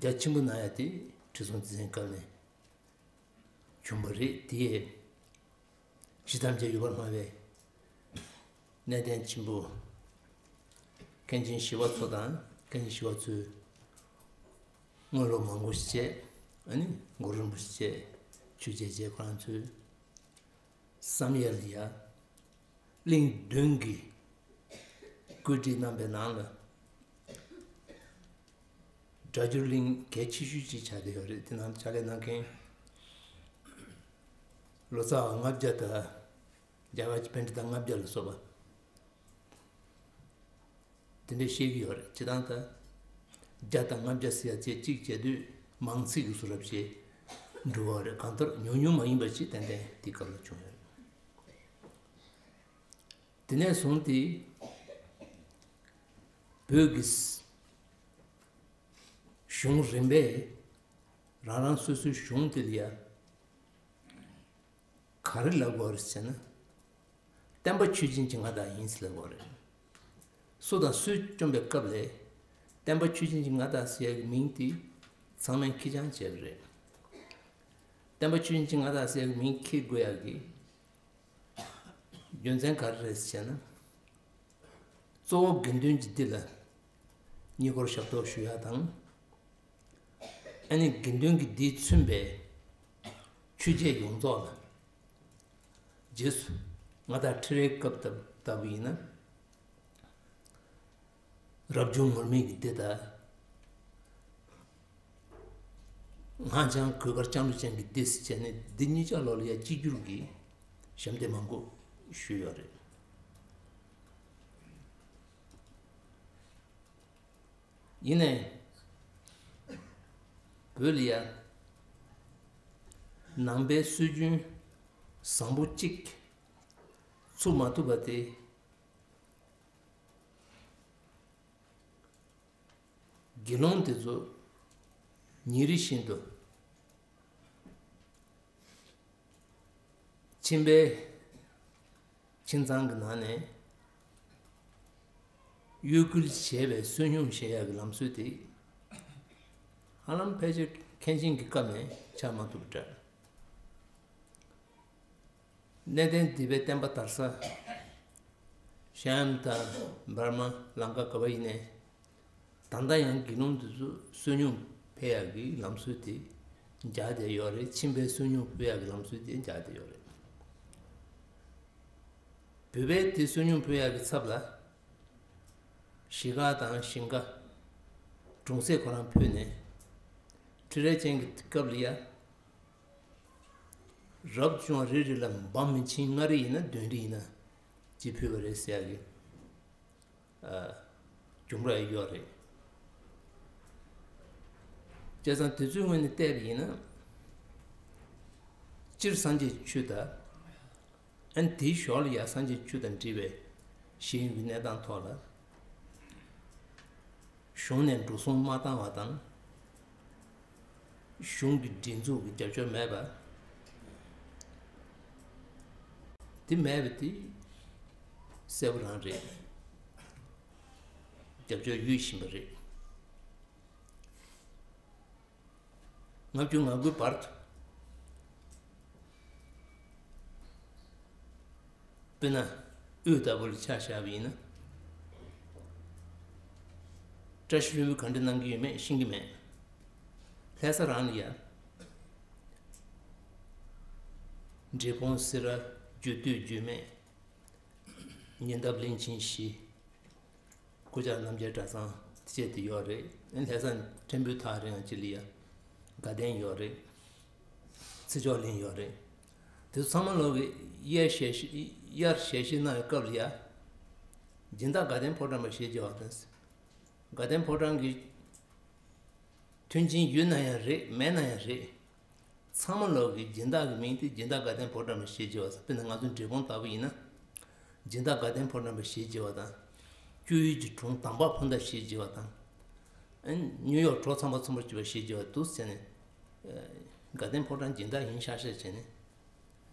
པ་རྒྱ་ཆེན་པོ་གནང་ཡ་དེ་ཁྲི་སྲོང་ལྡེ་བཙན་སྐབས་ནས་བྱུང་བ་རེད། དེས་གཞི་ཐམས་ཅད་ཡོད་པར་སྨྲ་བའི་གནས་བརྟན་ཆེན་པོ་མཁན་ཆེན་ཞི་བ་འཚོ་དང་། མཁན་ཆེན་ཞི་བ་འཚོས་དངོས་སློབ་མང་པོ་ཞིག་བྱས། ཨ་ནི་གུ་རུ་རིན་པོ་ཆེ་ཆོས་རྗེ་རྗེ་ཁོ་རང་ཚོའི་བསམ་ཡས་ལ་ཡ་གླིང་བདུན་གྱིས་བཀོད་སྒྲིག་གནང་པའི་ནང་ལ། སྒྲ་སྒྱུར་གླིང་གལ་ཆེ་ཤོས་ཅིག་ཆགས་བསྡད་ཡོད་རེད། དེ་ནང་ཕྱག་ལས་གནང་མཁན་ལོ་ཙཱ་བ་ལྔ་བརྒྱ་དང་། རྒྱ་གར་གྱི་པཎྜི་ཏ་ལྔ་བརྒྱ་ལ་སོགས་པ་དེ་འདྲ་བཤད་ཀྱི་ཡོད་རེད། སྤྱིར་བཏང་ད་བརྒྱ་དང་ལྔ་བརྒྱ་ཟེར་ཡ་བཅས་གཅིག་བྱས་དུས་མང་ཚིག་གི་བཟོ་འདྲ་བྱས་འགྲོ་བ་རེད། གང་ལྟར་ཉུང་ཉུང་མ་ཡིན་པ་ཅིག་ཏན་ཏན་དེ་སྐབས་ལ་བྱུང་ཡོད་རེད། དེ་ནས་བཟུང་སྟེ་བོད་ཀྱི་གཞུང་རིམ་པས་རང་རང་སོ་སོའི་གཞུང་དེ་ལ་ཡ་ག་རེ་ལབ་དགོས་རེད་ཟེར་ན། བསྟན་པ་ཆོས་བཞིན་གྱི་མངའ་བདག་ཡིན་ཟེར་ལབ་དགོས་རེད། སུ་དང་སུས་བཅོམ་པའི་སྐབས་ལ་བསྟན་པ་ཆོས་བཞིན་གྱི་མངའ་བདག་ཟེར་ཡག་གི་མིང་དེ་ཚང་མས་ཁེར་རྐྱང་བྱས་པ་རེད། བསྟན་པ་ཆོས་བཞིན་གྱི་མངའ་བདག་ཟེར་ཡག་གི་མིང་འཁྱེར་དགོས་ཡག་གི་རྒྱུ་མཚན་ག་རེ་རེད་ཟེར་ན། གཙོ་བོ་དགེ་འདུན་གྱི་སྡེ་ལ་ཉེ་འཁོར་ཞབས་ཏོག་ཞུ་ཡག་དང་། ཨ་ནི་དགེ་འདུན་གྱི་སྡེས་མཚོན་པའི་ཆོས་བྱེད་ཡོངས་རྫོགས་ལ། རྗེས་སུ་ང་དང་ཁྲི་རལ་སྐབས་ལྟ་བུ་ཡིན་ན། རབ་བྱུང་ངུར་སྨྲིག་གི་སྡེ་དང་། སྔགས་འཆང་གོས་དཀར་ལྕང་ལོ་ཅན་གྱི་སྡེ་ཟེར་བྱས་ནས་འདི་གཉིས་ཆ་ལོག་ལ་ཡ་གཅིག་གྱུར་གྱི་ཞབས་འདེགས་མང་པོ་ཞུས་ཡོད་རེད། ཡིན་ནའི། བོད་ལ་ཡ། ནང་པའི་སྲོལ་རྒྱུན་བཟང་པོ་གཅིག་ཚུགས་མ་ཐུབ་པ་དེ། དགེ་སློང་དེ་ཚོ་ཉིན་རེ་བཞིན་དུ་ཁྱིམ་པའི་ཁྱིམ་ཚང་གི་ནང་ནས་གཡོ་འགུལ་བྱས་པའི་བསོད་སྙོམས་བཞེས་ཡག་གི་ལམ་སྲོལ་དེ་ཧ་ལམ་ཕལ་ཆེར་མཁན་ཆེན་གྱི་སྐབས་ནས་ཆགས་མ་ཐུབ་པ་འདྲ། གནས་བརྟན་སྡེ་པའི་བསྟན་པ་དར་ས་ཤམ་དང་འབར་མ་ལང་ཀ་ག་པ་ཡིན་ནའི། ད་ལྟ་ཡང་དགེ་སློང་དེ་ཚོ་བསོད་སྙོམས་འཕེལ་ཡག་གི་ལམ་སྲོལ་དེ་འཇགས་བསྡད་ཡོད་རེད། ཁྱིམ་པའི་བསོད་སྙོམས་འཕེལ་ཡག་གི་ལམ་སྲོལ་དེ་འཇགས་བསྡད་ཡོད་རེད། བོད་པའི་དེ་བསོད་སྙོམས་འཕེལ་ཡག་གི་ཚབ་ལ། གཞིས་ཀ་དང་ཞིང་ཁ། གྲོང་གསེབ་ཁོ་རང་ཕུད་ནས། ཁྲི་རལ་ཅན་གྱི་སྐབས་ལ་ཡ། རབ་བྱུང་རེ་རེ་ལ་འབའ་མི་ཆེན་ལྔ་རེ་ཡིན་ན་བདུན་རེ་ཡིན་ན་གཅིག་ཕུལ་བ་རེད་ཟེར་ཡག་གི་ཨ། གྱོང་རག་ཡོད་རེད། བྱས་ཙང་དེ་ཚོའི་ངོས་ནས་བལྟས་པ་ཡིན་ན། སྤྱིར་སངས་རྒྱས་ཆོས་དང་། ཨ་ནི་དེའི་ཞོར་ལ་ཡང་སངས་རྒྱས་ཆོས་དང་འབྲེལ་བའི་ཤེས་ཡོན་གྱི་གནས་སྟངས་ཐོག་ལ། གཞུང་ནས་འགྲོ་སོང་མ་བཏང་བ་དང་། གཞུང་གི་སྒྲིག་འཛུགས་ཀྱི་རྒྱབ་སྐྱོར་མེད་པ། དེ་མེད་པ་དེ་གསལ་པོ་རང་རེད། རྒྱབ་སྐྱོར་ཡོད་བཞིན་པ་རེད། ལྔ་བཅུ་ང་དགུའི་བར་དུ། དཔེར་ན། དབུས་ལྟ་བུ་ལ་ཆ་བཞག་པ་ཡིན་ན། བཀྲ་ཤིས་ལྷུན་པོས་ག་འདྲ་གནང་གི་ཡོད་མེད་ཤེས་ཀྱི་མེད། ལྷ་ས་རང་ལ་ཡ། འབྲས་སྤུངས་སེ་ར་བརྒྱུད་སྟོད་བརྒྱུད་སྨད། ཉེ་འདབས་གླིང་ཆེན་བཞི། སྐུ་བཅར་རྣམ་རྒྱལ་གྲྭ་ཚང་བཅས་དེ་ཡོད་རེད། ལྷ་ས་ཕྲན་བུ་ཐག་རིང་ཅིག་ལ་ཡ། དགའ་ལྡན་ཡོད་རེད། ཚེ་མཆོག་གླིང་ཡོད་རེད། དེ་ཚོ་ཚང་མ་ལོག་གི་དབྱར་ཞལ་བཞེས་དབྱར་ཞལ་བཞེས་གནང་བའི་སྐབས་ལ་ཡ། སྦྱིན་བདག་དགའ་ལྡན་ཕོ་བྲང་པ་ཞེས་བརྗོད་པ་དང་། དགའ་ལྡན་ཕོ་བྲང་གི་མཐུན་རྐྱེན་ཡོད་ན་ཡང་རེད་མེད་ན་ཡང་རེད། ཚང་མ་ལོག་གི་སྦྱིན་བདག་གི་མིང་དེ་སྦྱིན་བདག་དགའ་ལྡན་ཕོ་བྲང་པ་ཞེས་བརྗོད་པ་དང་། དཔེར་ན་ང་ཚོ་འབྲས་སྤུངས་ལྟ་བུ་ཡིན་ན། སྦྱིན་བདག་དགའ་ལྡན་ཕོ་བྲང་པ་ཞེས་བརྗོད་པ་དང་། བཅུ་ཡུལ་གྱི་གྲོང་དམ་པ་ཕོ་མདའ་ཞེས་བརྗོད་པ་དང་། ཨ་ནི་ཉུའུ་ཡོག་གྲོགས་ཚངས་པ་ཚོམ་བུར་གྱུར་པ་ཞེས་བརྗོད་པ་འདུག་ཟེར་ནས། ཨ། དགའ་ལྡན་ཕོ་བྲང་སྦྱིན་བདག་ཡིན་ཤག་ཤག་བྱས་ནས།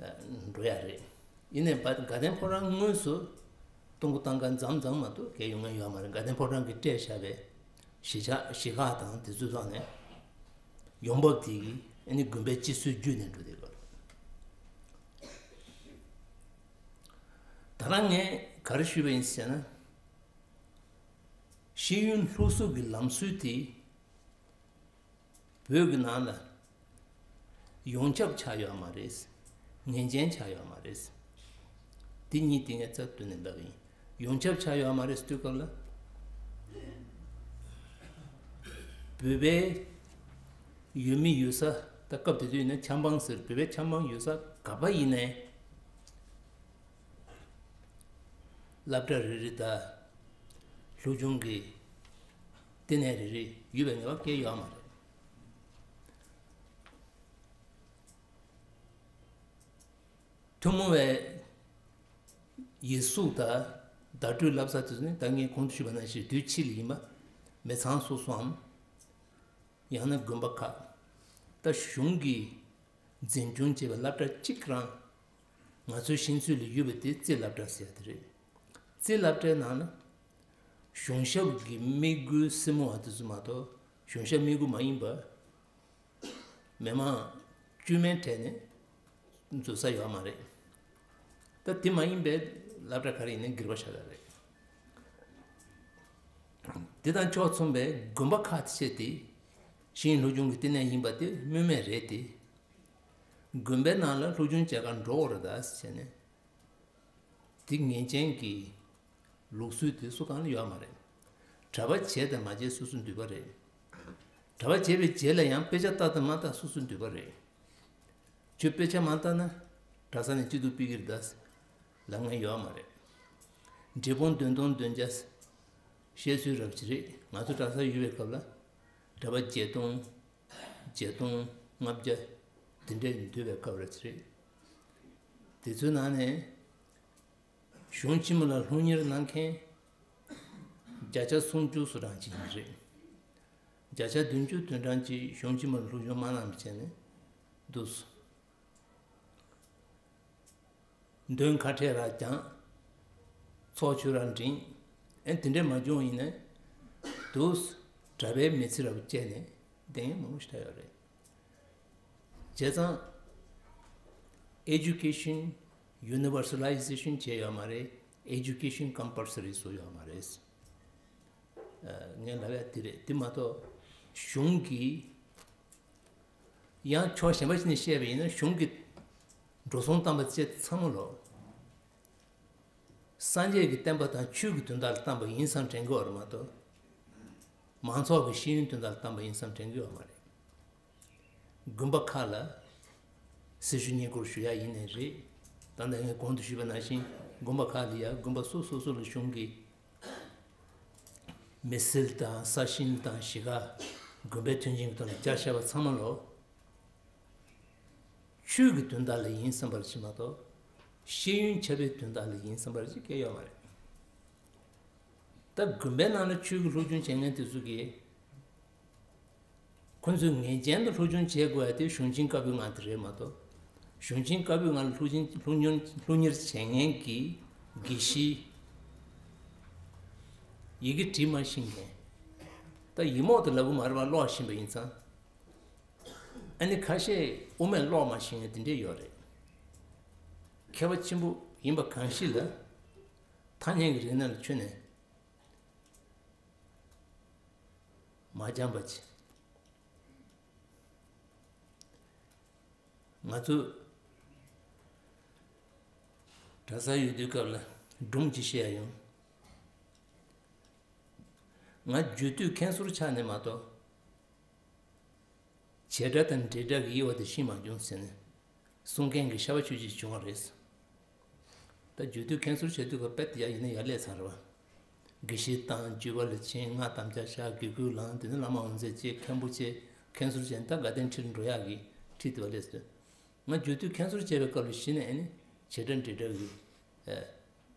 ཨ། འགྲོ་ཡ་རེད། ཡིན་ནའི་བ་དགའ་ལྡན་ཕོ་བྲང་དངོས་སུ་གཏོང་སྒོ་བཏང་མཁན་མཚམས་མཚམས་མ་གཏོགས་གལ་ཡོང་མཁན་ཡོད་མ་རེད། དགའ་ལྡན་ཕོ་བྲང་གིས་སྤྲད་བཞག་པའི་གཞིས་ཆགས་གཞིས་ཁག་དང་དེ་ཚོའི་ཐོག་ནས་ཡོང་འབབ་དེ་གིས་ཨ་ནི་དགོན་པའི་སྤྱི་སྲོལ་བརྒྱུད་ནས་འགྲོ་བསྡད་ཡོད་རེད། ད་རང་ངས་ག་རེ་ཞུས་པ་ཡིན་ཟེར་ན། ཤེས་ཡོན་སློབ་གསོ་གི་ལམ་སྲོལ་དེ། བོད་ཀྱི་ནང་ལ་ཡོངས་ཁྱབ་ཆགས་ཡོད་མ་རེད། ངེས་ཅན་ཆགས་ཡོད་མ་རེད། འདི་གཉིས་དེ་ངས་རྩ་བཏོན་ནས་ལབ་ཡིན། ཡོངས་ཁྱབ་ཆགས་ཡོད་མ་རེད་ཟེར་དུས་སྐབས་ལ། བོད་པའི་ཡུལ་མི་ཡུལ་ས་ད་སྐབས་དེ་དུས་ནས་ཆབ་འབངས་ཟེར། བོད་པའི་ཆབ་འབངས་ཡུལ་ས་ག་པ་ཡིན་ནའི། སློབ་གྲྭ་རེ་རེ་དང་། སློབ་སྦྱོང་གི་ལྟེ་གནས་རེ་རེ་ཡོད་པའི་ངེས་པ་གང་ཡང་ཡོད་མ་རེད། ཐུན་མོང་བའི་ཡིག་གཟུགས་དང་བརྡ་སྤྲོད་བསླབ་ས་དེ་ཚོ་ནི་ད་ངས་གོང་དུ་ཞུས་པ་ནང་བཞིན་དུས་ཕྱིས་ལ་ཡིན་པ། མི་ཚང་སོ་སོའམ། ཡང་ན་དགོན་པ་ཁག་ད་གཞུང་གིས་འཛིན་སྐྱོང་བྱས་པའི་སློབ་གྲྭ་གཅིག་རང་ང་ཚོའི་ཤེས་ཚོད་ལ་ཡོད་པ་དེ་རྩིས་སློབ་གྲྭ་ཟེར་ཡ་དེ་རེད། རྩིས་སློབ་གྲྭའི་ནང་ན་གཞུང་ཞབས་ཀྱི་དམིགས་ཡུལ་སེར་མོ་བ་དེ་ཚོ་མ་གཏོགས་གཞུང་ཞབས་དམིགས་ཡུལ་མ་ཡིན་པ། མི་མང་དཀྱུས་མའི་གྲས་ནས་འཛུལ་ས་ཡོད་མ་རེད། ད་དེ་མ་ཡིན་པའི་སློབ་གྲྭ་ག་རེ་ཡིན་ནའི་སྒེར་པ་ཤ་སྟག་རེད། དེ་དང་ཕྱོགས་མཚུངས་པའི་དགོན་པ་ཁག་ཅིག་དེ་ ཤེས་ཡོན་སློབ་སྦྱོང་གི་བསྟི་གནས་ཡིན་པ་དེ་སྨོས་མེད་རེད་དེ། དགོན་པའི་ནང་ལ་སློབ་སྦྱོང་བྱེད་གར་འགྲོ་དགོས་རེད་ད་ཟེར་ནས། དེ་ངེས་ཅན་གྱི་ལུགས་སྲོལ་དེ་སུ་གང་ལ་ཡོད་མ་རེད། གྲྭ་པ་བྱས་དང་མ་བྱས་སོ་སོའི་འདོད་པ་རེད། གྲྭ་པ་བྱས་པའི་རྗེས་ལ་ཡང་དཔེ་ཆ་ལྟ་དང་མ་ལྟ་སོ་སོའི་འདོད་པ་རེད། ཁྱོད་དཔེ་ཆ་མ་ལྟ་ན་གྲྭ་ས་ནས་སྐྱིད་སྡུག་སྤེལ་གྱི་རེད་ད་ཟེར་ལབ་མཁན་ཡོད་མ་རེད། འབྲས་སྤུངས་བདུན་སྟོང་བདུན་བརྒྱ་བཤད་སྲོལ་རབ་ཅིག་རེད། ང་ཚོ་གྲྭ་ས་ཡོད་པའི་སྐབས་ལ་གྲྭ་པ་བརྒྱད་སྟོང་བརྒྱད་སྟོང་ལྔ་བརྒྱ་དེ་འདྲས་འདུས་པའི་སྐབས་རབ་ཅིག་རེད། དེ་ཚོའི་ནང་ནས་གཞུང་ཆེན་མོ་ལ་སློབ་གཉེར་གནང་མཁན་བརྒྱ་ཆ་སུམ་ཅུ་སོ་གྲངས་ཅིག་ཡིན་རེད། བརྒྱ་ཆ་བདུན་ཅུ་དོན་གྲངས་ཀྱིས་གཞུང་ཆེན་མོར་སློབ་སྦྱོང་མ་གནང་བ་བྱས་ནས་འདུག་སོང་། འདོན་ཁ་བྲལ་ར་སྦྱངས། ཚོགས་ཆོས་ར་འབྲིང་། ཨེ་དེ་འདྲས་མ་བྱུང་ཡིན་ན་འདུག་སོང་། གྲྭ་པའི་མི་ཚེ་ར་བཅད་ནས་བསྡད་མཁན་མང་པོ་ཞིག་ད་ཡོད་རེད། བྱས་ཙང་Education Universalization བྱས་ཡོད་མ་རེད། Education Compulsory བཟོ་ཡོད་མ་རེད། ངས་ལབ་ཡ་དེ་རེད། དེ་མ་གཏོགས་གཞུང་གིས་ཡང་ཕྱོགས་གཞན་པ་ཞིག་ནས་བཤད་པ་ཡིན་ན་གཞུང་གིས་འགྲོ་སོང་བཏང་པ་བཅས་ཚང་མ་ལོ་སངས་རྒྱས་ཀྱི་བསྟན་པ་དང་ཆོས་ཀྱི་དོན་དག་ལ་བཏང་པ་ཡིན་བསམ་དྲན་གྱི་ཡོད་རེད་མ་གཏོགས། མང་ཚོགས་ཀྱི་ཤེས་ཡོན་དོན་དག་ལ་བཏང་པ་ཡིན་བསམ་དྲན་གྱི་ཡོད་མ་རེད། དགོན་པ་ཁག་ལ་སྲི་ཞུ་བསྙེན་བཀུར་ཞུ་ཡ་ཡིན་ནའི་རེད། ད་ལྟ་ངས་གོང་དུ་ཞུས་པ་ནང་བཞིན་དགོན་པ་ཁག་ལ་ཡ་དགོན་པ་སོ་སོ་སོ་ལ་གཞུང་གིས་མི་སེར་དང་ས་ཞིང་དང་གཞིས་ཀ་དགོན་པའི་མཐུན་རྐྱེན་གྱི་ཐོག་ནས་བསྐྱར་བཞག་པ་ཚང་མ་ལོ་ཆོས་ཀྱི་དོན་དག་ལ་ཡིན་བསམ་པར་བྱེད་མ་གཏོགས་ཤེས་ཡོན་ཁྱབ་པའི་དོན་དག་ལ་ཡིན་བསམ་པར་བྱེད་མཁན་ཡོད་མ་རེད། ད་དགོན་པའི་ནང་ལ་ཆོས་ཀྱི་སློབ་སྦྱོང་བྱེད་མཁན་དེ་ཚོ་གིས་ཁོ་ཚོས་ངེས་ཅན་དུ་སློབ་སྦྱོང་བྱེད་དགོས་ཡ་དེ་གཞུང་ཆེན་བཀའ་པོད་ལྔ་དེ་རེད་མ་གཏོགས། གཞུང་ཆེན་བཀའ་པོད་ལྔ་ལ་སློབ་སྦྱོང་སློབ་གཉེར་སློབ་གཉེར་བྱེད་མཁན་གྱི་དགེ་བཤེས་ཡི་གེ་འབྲི་མ་ཤེས་མཁན། ད་ཡིག་རྨོངས་དེ་ལབ་གི་མ་རེད་པ། ཀློག་ཤེས་པ་ཡིན་ཙང་། ཨ་ནི་ཁ་ཤས་དབུ་མེད་ཀློག་མ་ཤེས་མཁན་དེ་འདྲས་ཡོད་རེད། མཁས་པ་ཆེན་པོ་ཡིན་པ་གང་ཞིག་ལ་ཐ་སྙད་ཀྱི་རིག་གནས་ལ་ཁྱོན་ནས་མ་སྦྱངས་པ་ཅིག་ང་ཚོ་གྲྭ་སར་ཡོད་དུས་སྐབས་ལ་སྒྲུང་ཅིག་བཤད་ཡ་ཡོང་། ང་རྒྱུད་སྟོད་མཁན་ཟུར་ཆགས་ནས་མ་གཏོགས། བྱེད་སྒྲ་དང་འབྲེལ་སྒྲ་གི་དབྱེ་བ་དེ་ཤེས་མ་བྱུང་ཟེར་ནས་གསུང་མཁན་གྱི་ཤ་བ་ཆོས་ཀྱི་བྱུང་བ་རེད། ད་རྒྱུད་སྟོད་མཁན་ཟུར་བྱེད་དུས་ཀ་དཔེ་དེ་ཡ་ཡིན་ན་ཡ་ལས་ཚར་བ། དགེ་བཤེས་དང་བརྒྱུད་པ་ལ་ཕྱིན། སྔགས་དམ་བཅའ་བཞག་དགེ་བསྐོས་ལངས། དེ་ནས་བླ་མ་འོད་མཛེས་བྱས། མཁན་པོ་བྱས། མཁན་ཟུར་བྱས། ད་དགའ་ལྡན་ཁྲི་ལ་འགྲོ་ཡག་གི་ཁྲི་དེ་བ་ལས་སོ། ང་རྒྱུད་སྟོད་མཁན་ཟུར་བྱས་པའི་སྐབས་ལ་གཞི་ནས་ཨ་ནི་བྱེད་སྒྲ་འབྲེལ་སྒྲ་གི་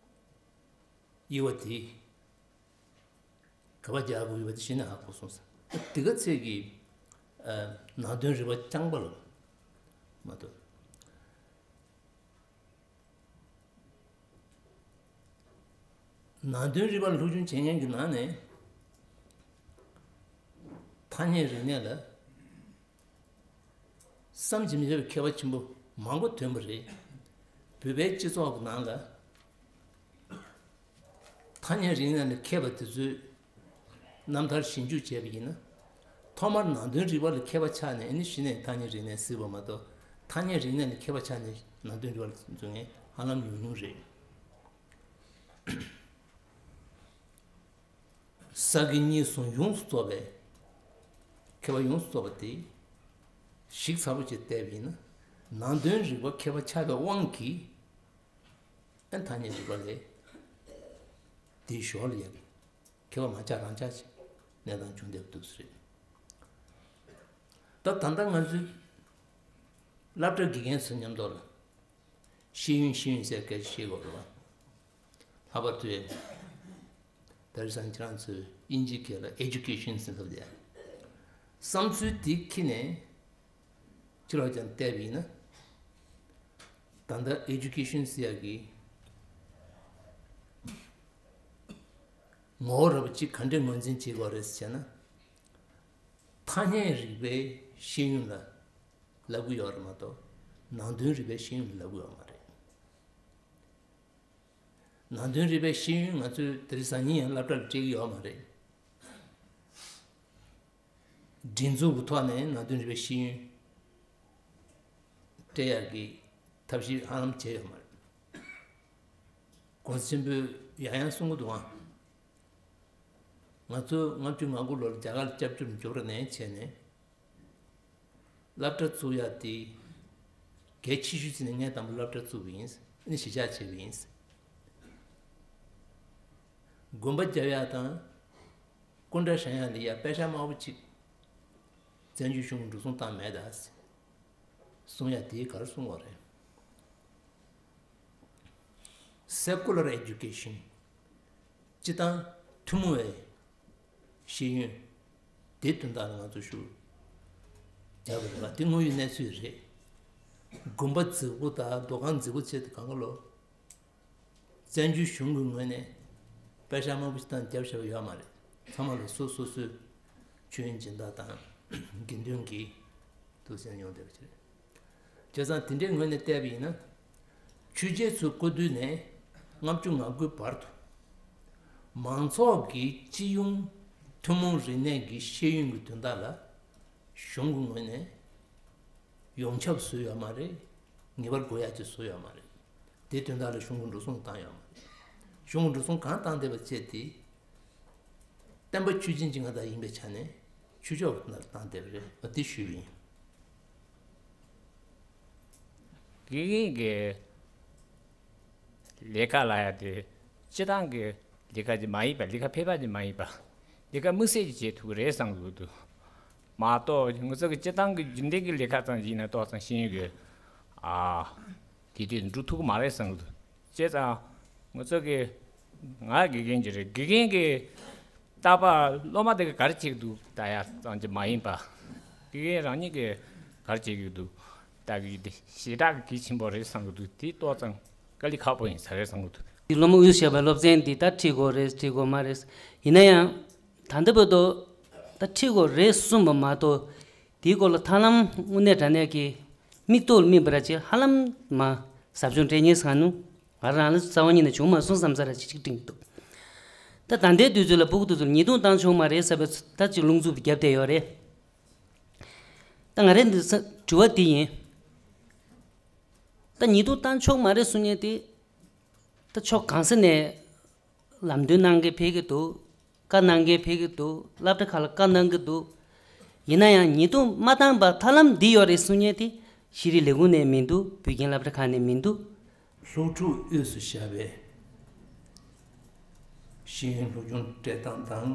དབྱེ་བ་དེ། ག་པར་རྒྱག་དགོས་ཡོད་པ་དེ་གཞི་ནས་ཧ་གོ་སོང་ཟེར། དེ་ག་ཚད་ཀྱི་ཨ་ནང་དོན་རིག་པ་རྐྱང་པ་ལ་མ་གཏོགས། ནང་དོན་རིག་པ་ལ་སློབ་སྦྱོང་བྱེད་མཁན་གྱི་ནང་ནས་ཐ་སྙད་རིག་གནས་ལ་བསམ་གྱིས་མི་ཁྱབ་པའི་མཁས་པ་ཆེན་པོ་མང་པོ་ཐོན་པ་རེད། བོད་པའི་སྤྱི་ཚོགས་ཀྱི་ནང་ལ་ཐ་སྙད་རིག་གནས་ལ་མཁས་པ་དེ་ཚོའི་རྣམ་ཐར་ཞིབ་འཇུག་བྱས་པ་ཡིན་ན། ཐོག་མར་ནང་དོན་རིག་པ་ལ་མཁས་པ་ཆགས་ནས་ཨ་ནི་གཞི་ནས་ཐ་སྙད་རིག་གནས་གཟིགས་པ་མ་གཏོགས། ཐ་སྙད་རིག་གནས་ལ་མཁས་པ་ཆགས་ནས་ནང་དོན་རིག་པ་ལ་འཛུལ་མཁན་ཧ་ལམ་ཉུང་ཉུང་རེད། ས་དགེ་གཉིས་གསུམ་ཡོངས་སུ་རྫོགས་པའི་མཁས་པ་ཡོངས་སུ་རྫོགས་པ་དེ་ཞིབ་ཚགས་པོ་བྱས་བལྟས་པ་ཡིན་ན། ནང་དོན་རིག་པ་མཁས་པ་ཆགས་པའི་དབང་གིས་ཨ་ཐ་སྙད་རིག་པ་ལས་དེའི་ཞོར་ལ་ཡང་མཁས་པ་མ་ཆགས་རང་ཆགས་ཀྱི་གནས་སྟངས་བྱུང་བསྡད་པ་འདུག་ས་རེད། ད་ད་ལྟ་ང་ཚོའི་སློབ་གྲྭ་དགེ་རྒན་ཚོའི་མཉམ་དུ་ལ་ཤེས་ཡོན་ཤེས་ཡོན་ཟེར་སྐད་ཆ་བཤད་དགོས་རེད་བ། ལྷག་པར་དུ་དེང་སང་ཁྱེད་རང་ཚོས་དབྱིན་ཇིའི་སྐད་ལ་ཨེ་ཇུ་ཀེ་ཤན་ཟེར་ལབ་ཡ། བསམ་ཚུལ་དེ་ཁྱེར་ནས་ཕྱི་ལོགས་ཀྱང་བལྟས་པ་ཡིན་ན། ད་ལྟ་ཨེ་ཇུ་ཀེ་ཤན་ཟེར་ཡ་གི་ངོ་བོ་རབ་ཅིག་ག་འདྲས་ངོས་འཛིན་བྱེད་དགོས་རེད་ཟེར་ན། ཐ་སྙད་རིག་པའི་ཤེས་ཡོན་ལ་ལབ་གི་ཡོད་རེད་མ་གཏོགས། ནང་དོན་རིག་པའི་ཤེས་ཡོན་ལ་ལབ་གི་ཡོད་མ་རེད། ནང་དོན་རིག་པའི་ཤེས་ཡོན་ང་ཚོས་དེ་རིང་སང་ཉིན་ཡང་སློབ་གྲྭ་ལ་སྤྲད་ཀྱི་ཡོད་མ་རེད། སྒྲིག་འཛུགས་ཀྱི་ཐོག་ནས་ནང་དོན་རིག་པའི་ཤེས་ཡོན་སྤྲད་ཡག་གི་ཐབས་ཤེས་ཧ་ལམ་བྱས་ཡོད་མ་རེད། གོང་ས་ཆེན་པོས་ཡང་ཡང་གསུང་གི་འདུག་ཨང་། ང་ཚོ་ལྔ་བཅུ་ང་དགུ་ལོར་རྒྱ་གར་སྐྱབས་བཅོལ་འབྱོར་ནས་བྱས་ནས། སློབ་གྲྭ་བཙུགས་ཡ་དེ་གལ་ཆེ་ཤོས་ཟེར་ནས་ངས་དང་པོ་སློབ་གྲྭ་བཙུགས་པ་ཡིན། ཨ་ནི་གཞིས་ཆགས་བྱས་པ་ཡིན། དགོན་པ་རྒྱབ་ཡ་དང་སྐུ་འདྲ་བཞེངས་ཡ་ལ་ཡ་པེ་ཤག་དམའ་པོ་ཅིག་བཙན་བྱོལ་གཞུང་གིས་འགྲོ་སོང་བཏང་མེད་ད་གསུང་ཡ་དེ་ག་རེ་གསུང་བ་རེད། Secular education སྤྱི་བཏང་ཐུན་མོང་བའི་ཤེས་ཡོན་དེ་དོན་དག་ལ་ང་ཚོ་ཤུགས་རྒྱག་དགོས་རེད་པ། དེ་དངོས་ཡོད་གནས་ཚུལ་རེད། དགོན་པ་རྫིག་པོ་དང་མདོ་ཁང་རྫིག་པོ་བྱས་ཏེ་གང་ག་ལོ། བཙན་བྱོལ་གཞུང་གི་ངོས་ནས་པེ་ཤག་དམའ་པོ་ཞིག་བཏང་རྒྱབ་བཞག་པ་ཡོད་མ་རེད། ཚང་མ་ལ་སོ་སོ་སོའི་ཆོས་ཡོན་སྦྱིན་བདག་དང་དགེ་འདུན་གྱི་ཐུགས་སེམས་ཡོང་བསྡད་པ་ཞིག་རེད། བྱས་ཙང་དེ་འདྲའི་ངོས་ནས་བལྟས་པ་ཡིན་ན། ཆོས་རྒྱལ་ཚོའི་སྐུ་དུས་ནས་ལྔ་བཅུ་ང་དགུའི་བར་དུ། མང་ཚོགས་ཀྱི་སྤྱི་ཡོངས་ཐུན་མོང་རིག་གནས་ཀྱི་ཤེས་ཡོན་གྱི་དོན་དག་ལ་གཞུང་གི་ངོས་ནས་ཡོངས་ཁྱབ་བཟོས་ཡོད་མ་རེད། ངེས་པར་དགོས་ཡ་ཅིག་བཟོས་ཡོད་མ་རེད། དེ་དོན་དག་ལ་གཞུང་གི་འགྲོ་སོང་བཏང་ཡོད་མ་རེད། གཞུང་གི་འགྲོ་སོང་གང་བཏང་བསྡད་པ་བཅས་དེ། བསྟན་པ་ཆོས་བཞིན་ཅིག་ང་དང་ཡིན་པའི་ཆ་ནས་ཆོས་ཕྱོགས་ཀྱི་དོན་དག་ལ་བཏང་བསྡད་པ་རེད། ཨ་དེ་ཞུས་པ་ཡིན། དགེ་རྒན་གྱི་ལས་ཀ་ལབ་ཡ་དེ་སྤྱི་བཏང་གི་ལས་ཀ་ཅིག་མ་ཡིན་པ། ལས་ཀ་ཕལ་པ་ཅིག་མ་ཡིན་པ། ལས་ཀ་དམིགས་བསལ་ཅིག་བྱེད་ཐུབ་ཀྱི་རེད་བསམ་གྱི་འདུག་མ་གཏོགས་ང་ཚོ་གི་སྤྱི་བཏང་གི་རྒྱུན་ལྡན་གྱི་ལས་ཀ་ཙམ་ཞིག་ཡིན་ན་ཏོག་ཙམ་ཤེས་ཡོན་གྱི་ཨ་དེ་དུས་འགྲོ་ཐུབ་ཀྱི་མ་རེད་བསམ་གྱི་འདུག་བྱས་ཙང་ང་ཚོ་གི་ང་དགེ་རྒན་ཅིག་རེད། དགེ་རྒན་གྱི་རྟག་པར་སློབ་མ་དེ་ག་ག་རེ་བྱེད་ཀྱི་འདུག་ལྟ་ཡ་ཙམ་ཅིག་མ་ཡིན་པ། དགེ་རྒན་རང་ཉིད་ཀྱིས་ག་རེ་བྱེད་ཀྱི་འདུག་ལྟ་གི་དེ་ཞེ་དྲག་གི་གལ་ཆེན་པོ་རེད་བསམ་གྱི་འདུག་དེ་ཏོག་ཙམ་དཀའ་ལས་ཁག་པོ་ཡིན་ས་རེད་བསམ་གྱི་འདུག་དེ་སློབ་མ་དབུས་སུ་བཞག་པའི་སློབ་ཚན་འདི་ད་ཁྲིད་དགོས་རེད། ཁྲིད་དགོས་མ་རེད། ཡིན་ན་ཡང་ད་ལྟ་བར་དུ་ད་ཁྲིད་དགོས་རེད་གསུངས་པ་མ་གཏོགས། དེའི་སྐོར་ལ་ཐབས་ལམ་དངོས་གནས་དྲང་གནས་ཀྱི་མིག་ཏོ་ལ་དམིགས་པ་ར་ཅིག་ཧ་ལམ་མ་ཟབ་སྦྱོང་སྤྲད་མཁན་ཟེར་ནུ། ང་རང་ལ་རྩ་བ་ཉིད་ནས་བྱུང་མ་སོང་བསམ་ས་ར་ཅིག་ཅིག་དྲན་གྱི་འདུག་ད་ད་ལྟའི་དུས་ཚོད་ལ་ཕྲུ་གུ་དེ་ཚོར་ཉེས་རྡུང་བཏང་ཆོག་མ་རེད་ཟེར་བའི་ད་ཅིག་རླུང་འཚུབ་རྒྱབ་བསྡད་ཡོད་རེད། ད་ང་རའི་འདི་ས་དྲི་བ་འདི་ཡིན། ད་ཉེས་རྡུང་བཏང་ཆོག་མ་རེད་གསུང་མཁན་དེ། ད་ཕྱོགས་གང་ས་ནས་ལམ་སྟོན་གནང་མཁན་ཕེབས་ཀྱི་འདུག་བཀའ་གནང་མཁན་ཕེབས་ཀྱི་འདུག་སློབ་གྲྭ་ཁག་ལ་བཀའ་གནང་གི་འདུག་ཡིན་ན་ཡང་ཉེས་རྡུང་མ་བཏང་བར་ཐབས་ལམ་འདི་ཡོད་རེད་གསུང་མཁན་དེ་ཤེས་རིག་ལས་ཁུངས་ནས་མི་འདུག་བོད་ཁྱིམ་སློབ་གྲྭ་ཁག་ནས་མི་འདུག་སློབ་ཕྲུག་དབུས་སུ་བཞག་པའི་ཤེས་ཡོན་སློབ་སྦྱོང་སྤྲད་སྟངས་དང་།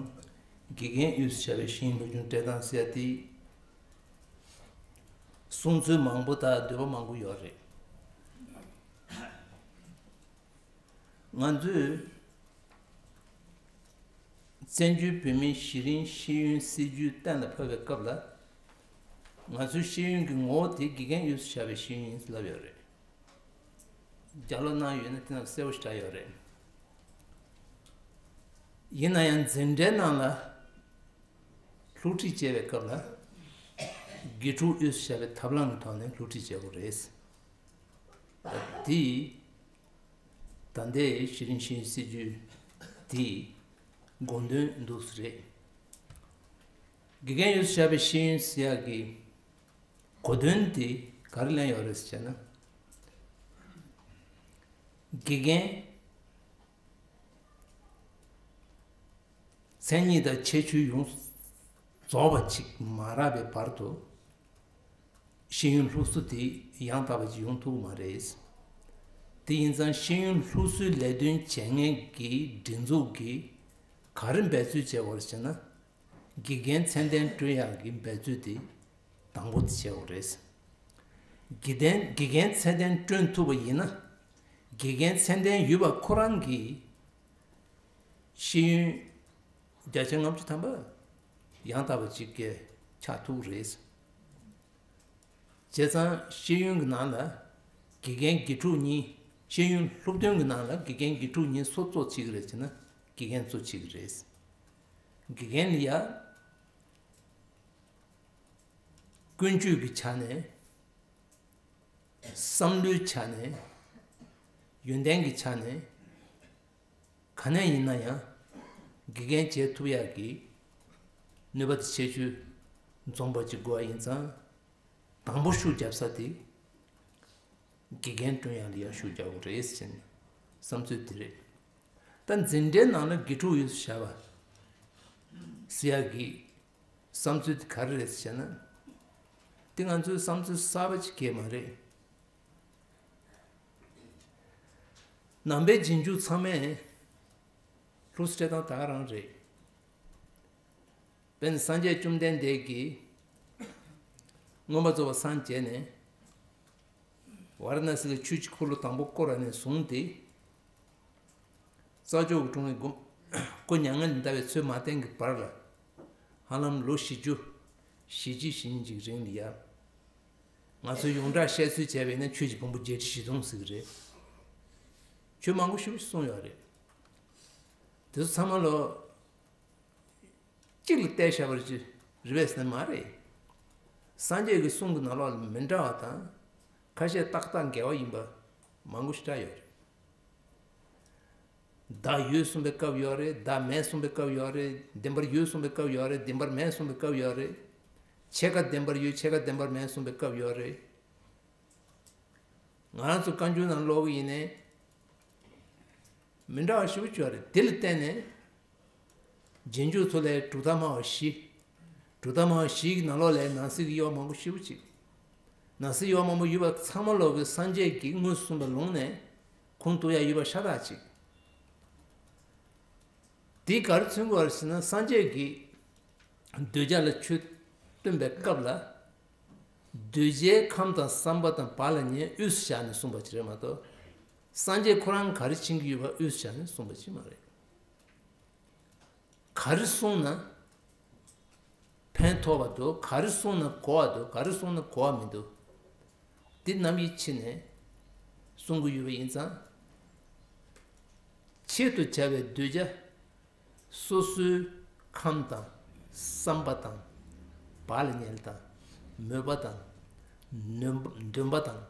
དགེ་རྒན་དབུས་སུ་བཞག་པའི་ཤེས་ཡོན་སློབ་སྦྱོང་སྤྲད་སྟངས་ཟེར་ཡ་དེ། གསུང་ཚུལ་མང་པོ་དང་འདོད་པ་མང་པོ་ཡོད་རེད། ང་ཚོས་བཙན་བྱོལ་བོད་མིའི་གཞི་རིམ་ཤེས་ཡོན་སྲིད་བྱུས་གཏན་ལ་ཕབ་པའི་སྐབས་ལ། ང་ཚོའི་ཤེས་ཡོན་གྱི་ངོ་བོ་དེ་དགེ་རྒན་དབུས་སུ་བཞག་པའི་ཤེས་ཡོན་ཡིན་ལབ་ཡོད་རེད། ལྗགས་ཀློག་གནང་ཡོད་ན་དེ་ནང་གསལ་པོ་ཞིག་བྲིས་ཡོད་རེད། ཡིན་ན་ཡང་འཛིན་གྲྭའི་ནང་ལ་སློབ་ཁྲིད་བྱེད་པའི་སྐབས་ལ་དགེ་ཕྲུག་དབུས་སུ་བཞག་པའི་ཐབས་ལམ་གྱི་ཐོག་ནས་སློབ་ཁྲིད་བྱེད་དགོས་རེད། དེ་ད་ལྟའི་གཞི་རིམ་ཤེས་ཡོན་སྲིད་བྱུས་དེ་དགོངས་དོན་འདུག་སེ་རེད། དགེ་རྒན་དབུས་སུ་བཞག་པའི་ཤེས་ཡོན་ཟེར་ཡག་གི་གོ་དོན་དེ་ག་རེ་ལེན་ཡོད་རེད་ཟེར་ན། དགེ་རྒན་མཚན་ཉིད་དང་ཁྱད་ཆོས་ཡོངས་རྫོགས་པ་ཅིག་མ་རག་པའི་བར་དུ། ཤེས་ཡོན་སློབ་གསོ་དེ་ཡང་དག་པ་ཅིག་ཡོང་ཐུབ་ཀྱི་མ་རེད། དེ་ཡིན་ཙང་ཤེས་ཡོན་སློབ་གསོའི་ལས་དོན་བྱེད་མཁན་གྱི་སྒྲིག་འཛུགས་ཀྱིས་ག་རེ་འབད་རྩོལ་བྱེད་དགོས་རེད་ཟེར་ན། དགེ་རྒན་ཚད་ལྡན་བསྐྲུན་ཡག་གི་འབད་རྩོལ་དེ་དང་པོ་དེ་བྱེད་དགོས་རེད། དགེ་ལྡན་དགེ་རྒན་ཚད་ལྡན་བསྐྲུན་ཐུབ་པ་ཡིན་ན། དགེ་རྒན་ཚད་ལྡན་ཡོད་པ་ཁོ་རང་གིས་ཤེས་ཡོན་བརྒྱ་ཆ་ལྔ་བཅུ་ཐམ་པ་ཡང་དག་པ་ཅིག་གི་ཆགས་ཐུབ་རེད། བྱས་ཙང་ཤེས་ཡོན་གྱི་ནང་ལ་དགེ་རྒན་དགེ་ཕྲུག་གཉིས། ཤེས་ཡོན་སློབ་སྟོན་གྱི་ནང་ལ་དགེ་རྒན་དགེ་ཕྲུག་གཉིས་སུ་གཙོ་བྱེད་ཀྱི་རེད་ཅེ་ན། དགེ་རྒན་གཙོ་བྱེད་ཀྱི་རེད། དགེ་རྒན་ལ་ཡ་ཀུན་སྤྱོད་ཀྱི་ཆ་ནས། བསམ་བློའི་ཆ་ནས། ཡོན་ཏན་གྱི་ཆ་ནས། ག་ནས་ཡིན་ན་ཡང་དགེ་རྒན་བྱེད་ཐུབ་ཡག་གི་ནུས་པ་དང་ཁྱད་ཆོས་ འཛོམས་པ་ཅིག་དགོས་པ་ཡིན་ཙང་། དང་པོ་ཤུགས་རྒྱབ་ས་དེ་དགེ་རྒན་བསྐྲུན་ཡག་ལ་ཡང་ཤུགས་རྒྱག་དགོས་རེད་ཟེར་ནས་བསམ་ཚུལ་དེ་རེད། ད་འཛིན་གྲྭའི་ནང་ལ་དགེ་ཕྲུག་ཡོད་བྱ་བ་ཟེར་ཡག་གི་བསམ་ཚུལ་དེ་ག་རེ་རེད་ཟེར་ན། དེ་ང་ཚོའི་བསམ་ཚུལ་གསར་པ་ཅིག་གས་མ་རེད། ནང་པའི་རྗེས་འཇུག་ཚང་མས་ལྷུག་སྤྲད་སྟངས་ད་ག་རང་རེད། དཔེར་ན་སངས་རྒྱས་བཅོམ་ལྡན་འདས་ཀྱིས་མངོན་པར་རྫོགས་པར་སངས་རྒྱས་ནས། ཝཱ་ར་ཎཱ་སི་ལ་ཆོས་ཀྱི་འཁོར་ལོ་དང་པོ་བསྐོར་བ་ནས་བཟུང་སྟེ། རྩྭ་མཆོག་གི་གྲོང་ནས་སྐུ་མྱ་ངན་ལས་འདའ་བའི་ཚོད་མ་བསྟན་གྱི་བར་ལ། ཧ་ལམ་ལོ་བཞི་བཅུ། ཞེ་གཅིག་ཞེ་གཉིས་ཀྱི་རིང་ལ་ཡ། ང་ཚོས་ཡོངས་གྲགས་བཤད་ཚུལ་བྱས་པ་ཡིན་ན་ཆོས་ཀྱི་ཕུང་པོ་བརྒྱད་ཁྲི་བཞི་སྟོང་ཟེར་གྱི་རེད། ཆོས་མང་པོ་ཞེ་པོ་ཞིག་གསུངས་ཡོད་རེད། དེ་ཚོ་ཚང་མ་ལོ། གཅིག་ལ་བལྟས་བཞག་པ་ཅིག་རེད་པས་ཟེར་ན་མ་རེད། སངས་རྒྱས་ཀྱི་གསུང་གི་ནང་ལོགས་ལ་མི་འདྲ་བ་དང་། ཁ་ཤས་ཏག་ཏག་འགལ་བ་ཡིན་པ་མང་པོ་ཞིག་བཀྲལ་ཡོད་རེད། བདག་ཡོད་གསུངས་པའི་སྐབས་ཡོད་རེད། བདག་མེད་གསུངས་པའི་སྐབས་ཡོད་རེད། བདེན་པར་ཡོད་གསུངས་པའི་སྐབས་ཡོད་རེད། བདེན་པར་མེད་གསུངས་པའི་སྐབས་ཡོད་རེད། ཕྱེད་ཀ་བདེན་པར་ཡོད་ཕྱེད་ཀ་བདེན་པར་མེད་གསུངས་པའི་སྐབས་ཡོད་རེད། ང་རང་ཚོ་བཀའ་འགྱུར་ནང་ཀློག་གི་ཡིན་ནའི། མི་འདྲ་བ་ཞེ་པོ་ཅིག་ཡོད་རེད། དེ་ལ་བརྟེན་ནས། རྗེས་འཇུག་ཚོ་ལས་གྲུབ་མཐའ་སྨྲ་བ་བཞི། གྲུབ་མཐའ་སྨྲ་བ་བཞི་གི་ནང་ལོགས་ལས་ནང་གསེས་ཀྱི་དབྱེ་བ་མང་པོ་ཞེ་པོ་ཅིག་ནང་གསེས་དབྱེ་བ་མང་པོ་ཡོད་པ་ཚང་མ་ལོག་གི་སངས་རྒྱས་ཀྱིས་དངོས་སུ་གསུངས་པའི་ལུང་ནས་ཁུངས་གཏུག་ཡ་ཡོད་པ་ཤ་སྟག་ཅིག་དེས་ག་རེ་མཚོན་གྱི་ཡོད་རེད་ཟེར་ན། སངས་རྒྱས་ཀྱིས་གདུལ་བྱ་ལ་ཆོས་སྟོན་པའི་སྐབས་ལ། གདུལ་བྱའི་ཁམས་དང་བསམ་པ་དང་བག་ལ་ཉལ་དབུས་སུ་བཞག་ནས་གསུངས་པ་ཅིག་རེད་མ་གཏོགས། སངས་རྒྱས་ཁོ་རང་ག་རེ་མཁྱེན་གྱི་ཡོད་པ་དབུས་སུ་བཞག་ནས་གསུངས་པ་ཅིག་མ་རེད། ག་རེ་གསུངས་ན་ཕན་ཐོགས་པ་འདུག་ག་རེ་གསུངས་ན་གོ་བ་འདུག་ག་རེ་གསུངས་ན་གོ་བ་མི་འདུག་འདི་རྣམ་དབྱེ་ཕྱེ་ནས་གསུང་གི་ཡོད་པ་ཡིན་ཙང་། ཆེད་དུ་བྱ་བའི་གདུལ་བྱ། སོ་སོའི་ཁམས་དང་བསམ་པ་དང་། བག་ལ་ཉལ་དང་། མོས་པ་དང་། ནོན་འདུན་པ་དང་།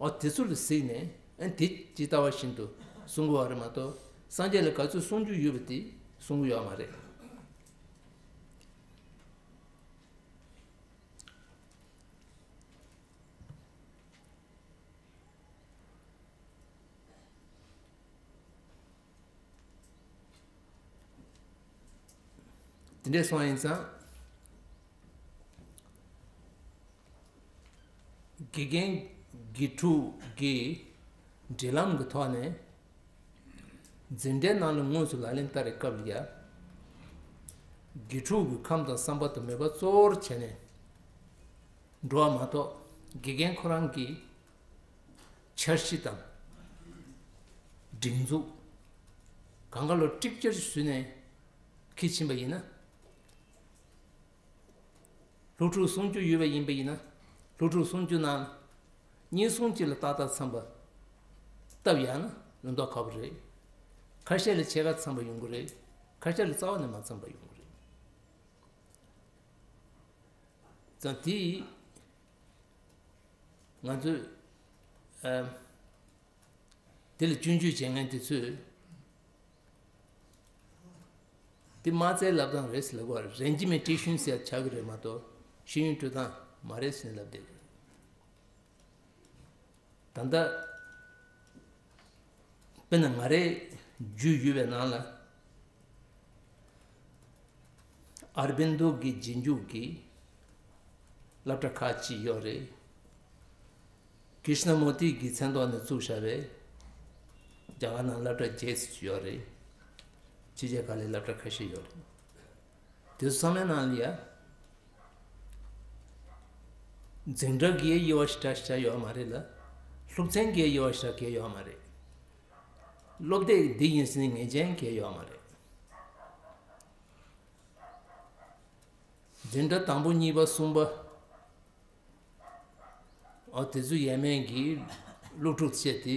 འོ་དེ་ཚོ་ལ་གཟིགས་ནས། ཨ་དེ་ཇི་ལྟ་བ་བཞིན་དུ་གསུང་གི་ཡོད་རེད་མ་གཏོགས། སངས་རྒྱས་ལ་ག་ཚོད་གསུང་རྒྱུ་ཡོད་པ་དེ་གསུང་གི་ཡོད་མ་རེད། དེ་འདྲས་སོང་ཡིན་ཙང་། དགེ་རྒན་དགེ་ཕྲུག་གི་འབྲེལ་ལམ་གྱི་ཐོག་ནས། འཛིན་གྲྭའི་ནང་ལ་དངོས་སུ་ལག་ལེན་བསྟར་བའི་སྐབས་ལ་ཡ། དགེ་ཕྲུག་གི་ཁམས་དང་བསམ་པ་དང་མོས་པ་གཙོ་བོར་བྱས་ནས་འགྲོ་བ་མ་གཏོགས། དགེ་རྒན་ཁོ་རང་གི་འཆར་གཞི་དང་། སྒྲིག་འཛུགས། གང་ག་ལོ་ཀྲིག་ཅར་བཟོས་ནས་འཁྱེར་ཕྱིན་པ་ཡིན་ན། སློབ་ཕྲུག་སུམ་ཅུ་ཡོད་པ་ཡིན་པ་ཡིན་ན། སློབ་ཕྲུག་སུམ་ཅུ་ནང་ལ་གཉིས་གསུམ་གཅིག་ལ་ཏག་ཏག་འཚམ་པ་བཏབ་ཡག་ན་ལུང་རྟོགས་ཁག་པོ་རེད། ཁ་ཤས་ལ་ཕྱེད་ཀ་འཚམ་པ་ཡོང་གི་རེད། ཁ་ཤས་ལ་རྩ་བ་ནས་མ་འཚམ་པ་ཡོང་གི་རེད། ཙང་དེ་ང་ཚོས་ཨ། དེ་ལ་སྐྱོན་བརྗོད་བྱེད་མཁན་དེ་ཚོས། དེ་མ་རྩའི་ལབ་སྟངས་རེད་ཟེར་ལབ་དགོས་རེད། རེན་ཇི་མེན་ཊེ་ཤན་ཟེར་ཡ་ཆགས་ཀྱི་རེད་མ་གཏོགས། ཤེས་ཡོན་སྤྲོད་སྟངས་མ་རེད་ཟེར་ནས་ལབ་བསྡད་ཀྱི་རེད། ད་ལྟ་དཔེར་ན་ང་རའི་རྒྱུས་ཡོད་པའི་ནང་ལ། ཨར་བིན་དོ་གི་རྗེས་འཇུག་གི་སློབ་གྲྭ་ཁག་ཅིག་ཡོད་རེད། ཀྲི་ཤ་ན་མུར་ཏི་གི་མཚན་ཐོག་ནས་བཙུགས་བཞག་པའི་རྒྱ་གར་ནང་སློབ་གྲྭ་བརྒྱད་ཅིག་ཡོད་རེད། ཕྱི་རྒྱལ་ཁག་ལ་སློབ་གྲྭ་ཁ་ཤས་ཡོད་རེད། དེ་ཚོ་ཚང་མའི་ནང་ལ་ཡ། འཛིན་གྲྭ་གི་དབྱེ་བ་ཞེ་དྲག་ཞེ་དྲག་ཡོད་མ་རེད་ལ། སློབ་ཚན་གྱི་དབྱེ་བ་ཞེ་དྲག་གང་ཡང་ཡོད་མ་རེད། སློབ་དེབ་འདི་ཡིན་ཟེར་ནས་ངེས་ཅན་གང་ཡང་ཡོད་མ་རེད། འཛིན་གྲྭ་དང་པོ་གཉིས་པ་གསུམ་པ། ཨོ་དེ་ཚོ་ཡས་མས་ཀྱི་སློབ་ཕྲུག་བྱས་ཏེ།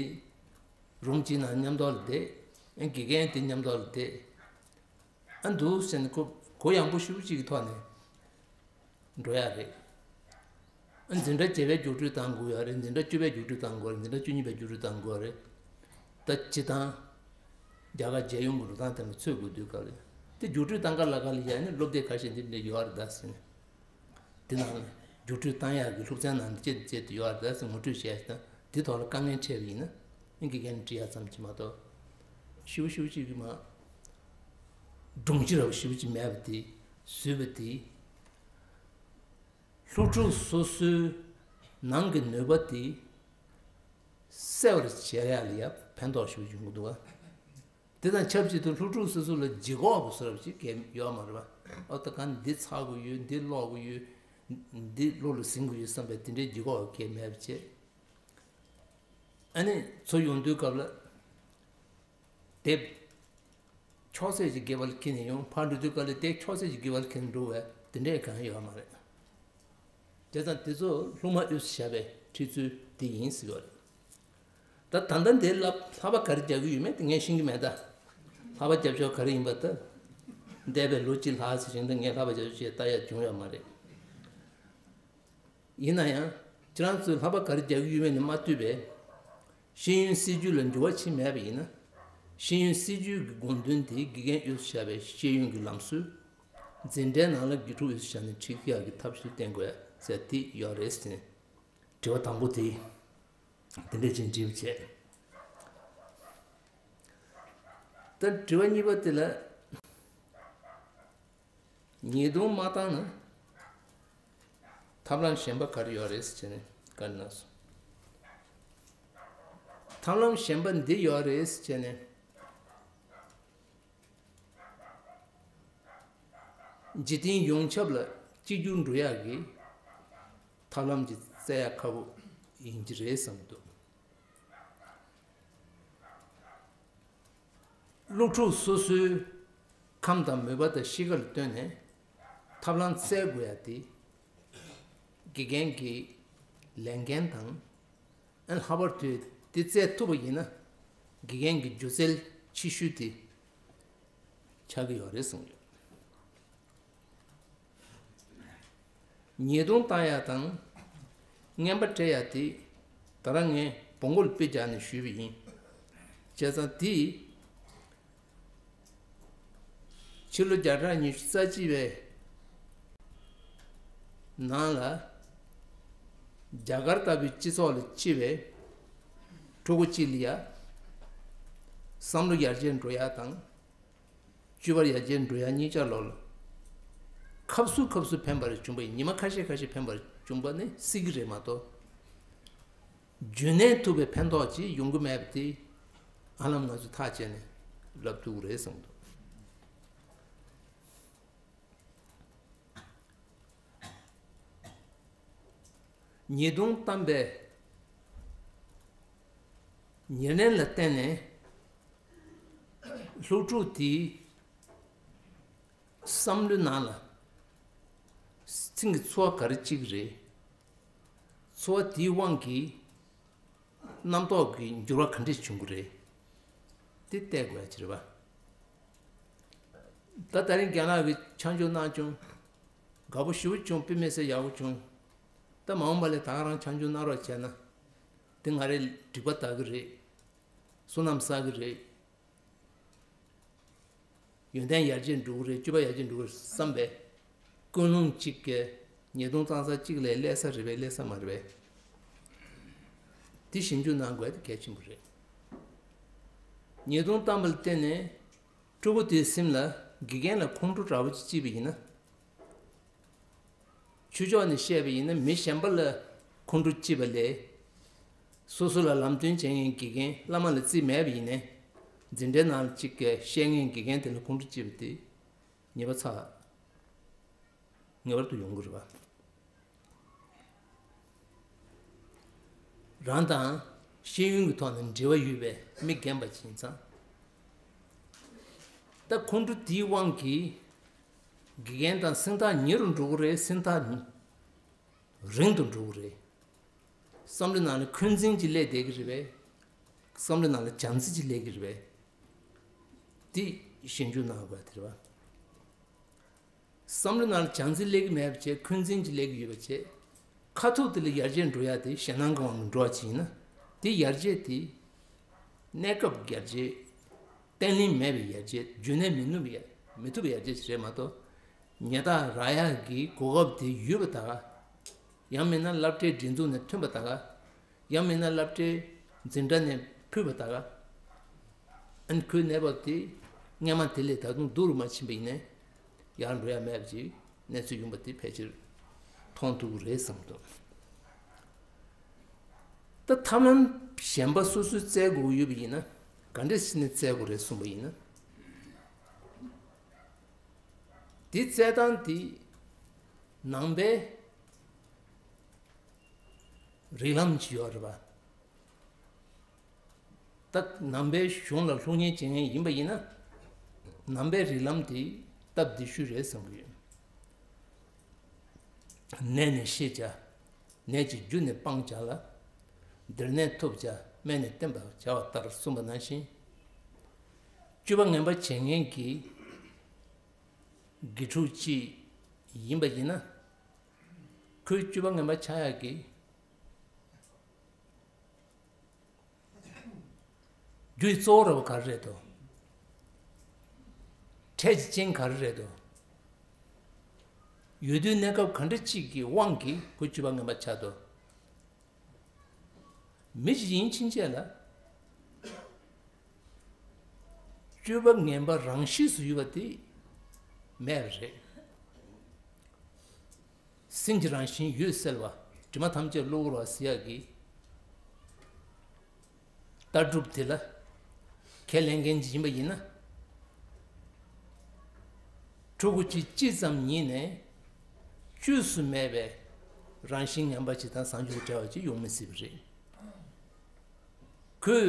རུམ་གཅིག་ནང་མཉམ་དུ་ལ་བསྡད། ཨེ་དགེ་རྒན་དེ་མཉམ་དུ་ལ་བསྡད། ཨ་འདུག་ཟེར་ནས་གོ་གུ་ཡངས་པོ་ཞེ་པོ་ཅིག་གི་ཐོག་ནས་འགྲོ་ཡ་རེད། ཨ་འཛིན་གྲྭ་བརྒྱད་པའི་རྒྱུགས་སྤྲོད་བཏང་དགོས་ཡ་རེད། འཛིན་གྲྭ་བཅུ་པའི་རྒྱུགས་སྤྲོད་བཏང་དགོས་རེད། འཛིན་གྲྭ་བཅུ་གཉིས་པའི་རྒྱུགས་སྤྲོད་བཏང་དགོས་རེད། ད་སྤྱིར་བཏང་རྒྱ་གར་རྒྱལ་ཡོངས་ཀྱི་རུ་སྟངས་དེ་ལ་ཚུད་དགོས་དུས་སྐབས་རེད། དེ་རྒྱུགས་སྤྲོད་བཏང་ག་ལ་ག་ལ་ཡ་ནི་སློབ་དེབ་ཁ་ཤས་འདི་འདྲ་ཡོད་རེད་ད་ཟེར་ནས། དེ་ནང་ལ་རྒྱུགས་སྤྲོད་བཏང་ཡག་གི་སློབ་ཚན་ནང་དུ་ཅི་དང་ཅི་དེ་ཡོད་རེད་ཟེར་ངོ་སྤྲོད་བྱས་ཤིང་དེ་ཐོག་ལ་དཀའ་ངལ་འཕྲད་པ་ཡིན་ན་དགེ་རྒན་ནས་འདྲི་ཡག་ཙམ་གྱིས་མ་གཏོགས་ཞེ་པོ་ཞེ་པོ་ཅིག་གི་མ་སྒྲོམ་གཞི་ར་བ་ཞེ་པོ་ཅིག་མེད་པ་དེ་བཟོས་པ་དེ། སློབ་ཕྲུག་སོ་སོའི་ནང་གི་ནུས་པ་དེ་གསལ་བར་བྱེད་ཡག་ལ་ཡང་ཕན་ཐོགས་ཤིག་ཡོང་གི་འདུག་ག་དེ་དང་ཆབས་ཅིག་ཏུ་སློབ་ཕྲུག་སོ་སོ་ལ་ལྗིད་ཁོག་པ་བཟོ་འདྲ་ཅིག་གང་ཡོད་མ་རེད་པ། ཨོ་ད་ག་འདི་ཚར་དགོས་ཡོད། འདི་ཀློག་དགོས་ཡོད། འདི་བློ་ལ་ཟིན་དགོས་ཡོད་བསམ་པའི་དེ་འདྲའི་ལྗིད་ཁོག་པ་གང་མེད་པ་བྱས། ཨ་ནི་ཚུར་ཡོང་དུས་སྐབས་ལ་དེབ་ཁྱོག་ཚད་ཅིག་སྒལ་པ་ལ་འཁྱེར་ནས་ཡོང་། ཕར་འགྲོ་དུས་སྐབས་ལ་དེབ་ཁྱོག་ཚད་ཅིག་སྒལ་པ་ལ་འཁྱེར་ནས་འགྲོ་བའི་དེ་འདྲའི་གང་ཡང་ཡོད་མ་རེད། བྱས་ཙང་དེ་ཚོ་སློབ་མ་གཡུགས་བཞག་པའི་ཁྲིད་ཚུལ་དེ་ཡིན་ཟེར་བ་རེད། ད་ད་ལྟ་འདིར་ལྷག་ལྷག་པ་ག་རེ་རྒྱག་གི་ཡོད་མེད་དེ་ངས་ཤེས་ཀྱི་མེད་ད། ལྷག་པ་རྒྱབ་ཕྱོགས་ག་རེ་ཡིན་པ་ད། འདས་པའི་ལོ་གཅིག་ལྷག་ཙམ་ཞིག་ད་ངས་ལྷག་པ་རྒྱབ་ཕྱོགས་ཅིག་ལྟ་ཡག་བྱུང་ཡོད་མ་རེད། ཡིན་ན་ཡང་ཁྱེད་རང་ཚོས་ལྷག་པ་ག་རེ་རྒྱག་གི་ཡོད་མེད་ནི་མ་ལྟོས་པའི་ཤེས་ཡོན་སྲིད་ཇུས་ལ་འགྱུར་བ་ཕྱིན་མེད་པ་ཡིན་ན། ཤེས་ཡོན་སྲིད་ཇུས་ཀྱི་དགོངས་དོན་དེ་དགེ་རྒན་གཡུགས་བཞག་པའི་ཤེས་ཡོན་གྱི་ལམ་སྲོལ། འཛིན་གྲྭའི་ནང་ལ་དགེ་ཕྲུག་གཡུགས་བཞག་ནས་ཁྲིད་ཀྱི་ཡག་གི་ཐབས་ཤེས་བསྟེན་དགོས་ཟེར་དེ་ཡོད་རེད་ཟེར་ནས། དྲི་བ་དང་པོ་དེ་དེ་འདྲས་ཅིག་འདྲིས་པ་བྱས། ད་དྲི་བ་གཉིས་པ་དེ་ལ། ཉེས་རྡུང་མ་བཏང་ན་ཐབས་ལམ་གཞན་པ་ག་རེ་ཡོད་རེད་ཟེར་བྱས་ནས་བཀའ་གནང་སོང་། ཐབས་ལམ་གཞན་པ་འདི་ཡོད་རེད་ཟེར་བྱས་ནས། འཇིག་རྟེན་ཡོངས་ཁྱབ་ལ་གཅིག་གྱུར་འགྲོ་ཡག་གི་ཐབས་ལམ་ཅིག་བཙལ་ཡག་ཁག་པོ་ཡིན་གྱི་རེད་བསམ་གྱི་འདུག་སློབ་ཕྲུག་སོ་སོའི་ཁམས་དང་མོས་པ་དང་གཤིས་ཀ་ལ་ལྟོས་ནས་ཐབས་ལམ་བཙལ་དགོས་ཡག་དེ་དགེ་རྒན་གྱི་ལས་འགན་དང་། ཨ་ལྷག་པར་དུ་དེ་བཙལ་ཐུབ་པ་ཡིན་ན་དགེ་རྒན་གྱི་སྒྱུ་རྩལ་ཆེ་ཤོས་དེ་ཆགས་ཀྱི་ཡོད་རེད་གསུངས་ཡོད། ཉེས་རྡུང་བཏང་ཡག་དང་རྔན་པ་སྤྲད་ཡག་དེ་ད་རང་ངས་བོང་གུ་ལ་དཔེ་རྒྱག་ནས་ཞུས་པ་ཡིན། བྱས་ཙང་དེ་ཕྱི་ལོ་བརྒྱ་ཕྲག་ཉི་ཤུ་རྩ་གཅིག་པའི་ནང་ལ་རྒྱ་གར་ལྟ་བུའི་སྤྱི་ཚོགས་ལ་སྐྱེས་པའི་ཕྲུ་གུ་གཅིག་ལ་ཡ་བསམ་བློ་ཡར་རྒྱས་འགྲོ་ཡག་དང་། སྤྱོད་པ་ཡར་རྒྱས་འགྲོ་ཡག་གཉིས་ཆ་ལོག་ལ། སྐབས་སུ་སྐབས་སུ་ཕན་པར་བྱུང་བ་ཡིན། ཉི་མ་ཁ་ཤས་ཁ་ཤས་ཕན་པར་བྱུང་བ་ནི་སྲིད་ཀྱི་རེད་མ་གཏོགས། རྒྱུན་གནས་ཐུབ་པའི་ཕན་ཐོགས་ཅིག་ཡོང་གི་མེད་པ་དེ་ཨ་ལམ་ང་ཚོས་ཐག་བཅད་ནས་ལབ་ཐུབ་ཀྱི་རེད་བསམ་འདུག་ཉེས་རྡུང་བཏང་པའི་ཉེར་ལེན་ལ་བརྟེན་ནས་སློབ་ཕྲུག་དེའི་བསམ་བློའི་ནང་ལ་ཚིག་གི་ཚོར་བ་ག་རེ་སྐྱེ་གི་རེད། ཚོར་བ་དེའི་དབང་གིས་རྣམ་རྟོག་གི་འགྱུར་བ་ག་འདྲས་བྱུང་གི་རེད། དེ་བལྟ་དགོས་ཡ་ཅིག་རེད་པ། ད་ད་རིང་རྒན་ལགས་ཀྱིས་ཆ་འཇོག་གནང་བྱུང་། དགའ་པོ་ཞེ་པོ་བྱུང་། དཔེ་མི་སྲིད་ཡག་པོ་བྱུང་། ད་མ་འོངས་པ་ལ་ད་ག་རང་ཆ་འཇོག་གནང་རོགས་བྱས་ན། དེ་ང་རའི་འགྲིག་པ་ལྟ་གི་རེད། བསོད་ནམས་བསགས་གི་རེད། ཡོན་ཏན་ཡར་རྒྱས་འགྲོ་གི་རེད། སྤྱོད་པ་ཡར་རྒྱས་འགྲོ་གི་རེད་བསམ་པའི་ཀུན་སློང་གཅིག་གིས་ཉེས་རྡུང་བཏང་ས་གཅིག་ལ་སླེབས་ས་རེད་པས་སླེབས་ས་མ་རེད་པས། དེ་ཞིབ་འཇུག་གནང་དགོས་ཡ་དེ་གལ་ཆེན་པོ་རེད། ཉེས་རྡུང་བཏང་པ་ལ་བརྟེན་ནས་ཕྲུ་གུ་དེའི་སེམས་ལ་དགེ་རྒན་ལ་ཁོང་ཁྲོ་འདྲ་པོ་ཅིག་སྐྱེས་པ་ཡིན་ན། ཆོས་ཕྱོགས་ནས་བཤད་པ་ཡིན་ན་མི་གཞན་པ་ལ་ཁོང་ཁྲོ་སྐྱེས་པ་ལས། སོ་སོ་ལ་ལམ་སྟོན་བྱེད་མཁན་དགེ་རྒན་བླ་མ་ལ་རྩིས་མེད་པ་ཡིན་ནའི། འཛིན་གྲྭའི་ནང་ལ་གཅིག་གིས་བཤད་མཁན་དགེ་རྒན་དེ་ལ་ཁོང་ཁྲོ་སྐྱེས་པ་དེ་ཉེས་པ་ཚ་ངེས་པར་དུ་ཡོང་གི་རེད་པ། རང་དང་ཤེས་ཡོན་གྱི་ཐོག་ནས་འབྲེལ་བ་ཡོད་པའི་མི་རྒན་པ་ཅིག་ཡིན་ཙང་། ད་ཁོང་ཁྲོ་དེའི་དབང་གིས་དགེ་རྒན་དང་སེམས་ཐག་ཉེ་རུ་འགྲོ་གི་རེད། སེམས་ཐག་རིང་དུ་འགྲོ་གི་རེད། བསམ་བློའི་ནང་ལ་འཁོན་འཛིན་ཅིག་སླེབས་བསྡད་ཀྱི་རེད་པས། བསམ་བློའི་ནང་ལ་བྱམས་བརྩེ་ཅིག་སླེབས་ཀྱི་རེད་པས། དེ་ཞིབ་འཇུག་གནང་དགོས་པ་དེ་རེད་པ། བསམ་བློའི་ནང་ལ་བྱམས་བརྩེ་སླེབས་ཀྱི་མེད་པ་བྱས། འཁོན་འཛིན་ཅིག་སླེབས་ཀྱི་ཡོད་པ་བྱས། ཁ་ཐུག་དེ་ལ་ཡར་རྒྱས་འགྲོ་ཡ་དེ་ཞེད་སྣང་གི་དབང་གིས་འགྲོ་བ་ཅིག་ཡིན་ན། དེ་ཡར་རྒྱས་དེ་གནས་སྐབས་ཀྱི་ཡར་རྒྱས། བརྟན་ལྷིང་མེད་པའི་ཡར་རྒྱས། རྒྱུན་གནས་མི་ནུས་པའི་ཡར་མི་ཐུབ་པའི་ཡར་རྒྱས་ཅིག་རེད་མ་གཏོགས། ཉལ་ཐ་རག་ཡག་གི་གོ་སྐབས་དེ་ཡོད་པ་ད་ག་ཡང་མིན་ན་སློབ་གྲྭའི་སྒྲིག་འཛུགས་ནས་ཐོན་པ་ད་ག་ཡང་མིན་ན་སློབ་གྲྭའི་འཛིན་གྲྭ་ནས་ཕུད་པ་ད་ག་ཨན་ཁོའི་གནས་བབ་དེ་སྔས་མ་དེ་ལས་ད་དུང་སྡུག་རུ་མ་ཕྱིན་པ་ཡིན་ནའི་ཡར་འགྲོ་ཡ་མེད་པ་ཅིག་གནས་ཚུལ་ཡོང་པ་དེ་ཕལ་ཆེར་མཐོང་ཐུབ་ཀྱི་རེད་བསམ་འདུག་ད་ཐབས་ལམ་གཞན་པ་སོ་སོས་བཙལ་དགོས་ཀྱི་ཡོད་པ་ཡིན་ན་ག་འདྲས་བྱས་ནས་བཙལ་དགོས་རེད་གསུངས་པ་ཡིན་ན། དེ་བཙལ་སྟངས་དེ་ནང་པའི་རིགས་ལམ་ཅིག་ཡོད་རེད་པ། ད་ནང་པའི་གཞུང་ལ་སློབ་གཉེར་བྱེད་མཁན་ཡིན་པ་ཡིན་ན། ནང་པའི་རིགས་ལམ་དེ་སྟབས་བདེ་ཤོས་རེད་བསམ་གྱི་ཡོད། ནད་ནི་ཤེས་བྱ། ནད་ཀྱི་རྒྱུ་ནི་སྤང་བྱ་ལ། བདེར་གནས་ཐོབ་བྱ་སྨན་ནི་བསྟེན་པར་བྱ་བ་ལྟར་གསུངས་པ་ནང་བཞིན། སྤྱོད་པ་ངན་པ་བྱེད་མཁན་གྱི་དགེ་ཕྲུག་ཅིག་ཡིན་པ་ཡིན་ན། ཁོའི་སྤྱོད་པ་ངན་པ་ཆགས་ཡག་གི་རྒྱུའི་གཙོ་བོ་ར་བ་ག་རེ་རེད་དོ། འཕྲལ་གྱི་རྐྱེན་ག་རེ་རེད་དོ། ཡོད་དུས་གནས་སྐབས་ག་འདྲ་ཅིག་གི་དབང་གིས་ཁོའི་སྤྱོད་པ་ངན་པ་ཆགས་དོ། མི་ཞིག་ཡིན་ཕྱིན་ཆད་ལ་སྤྱོད་པ་ངན་པ་རང་གཤིས་སུ་ཡོད་པ་དེ་མེད་པ་རེད། སེམས་ཀྱི་རང་བཞིན་ཡོད་གསལ་བ། དྲི་མ་ཐམས་ཅད་གློ་བུར་བ་ཟེར་ཡག་གི་ལྟ་གྲུབ་དེ་ལ་ཁས་ལེན་མཁན་ཅིག་ཡིན་པ་ཡིན་ན། ཕྲུ་གུ་གཅིག་ཅི་ཙམ་ཉིད་ནས་བཅོས་སུ་མེད་པའི་རང་བཞིན་ངན་པ་ཅིག་དང་བཟང་སྤྱོད་ཀྱི་འབྲེལ་བ་ཅིག་ཡོང་མི་སྲིད་པ་རེད། ཁོས་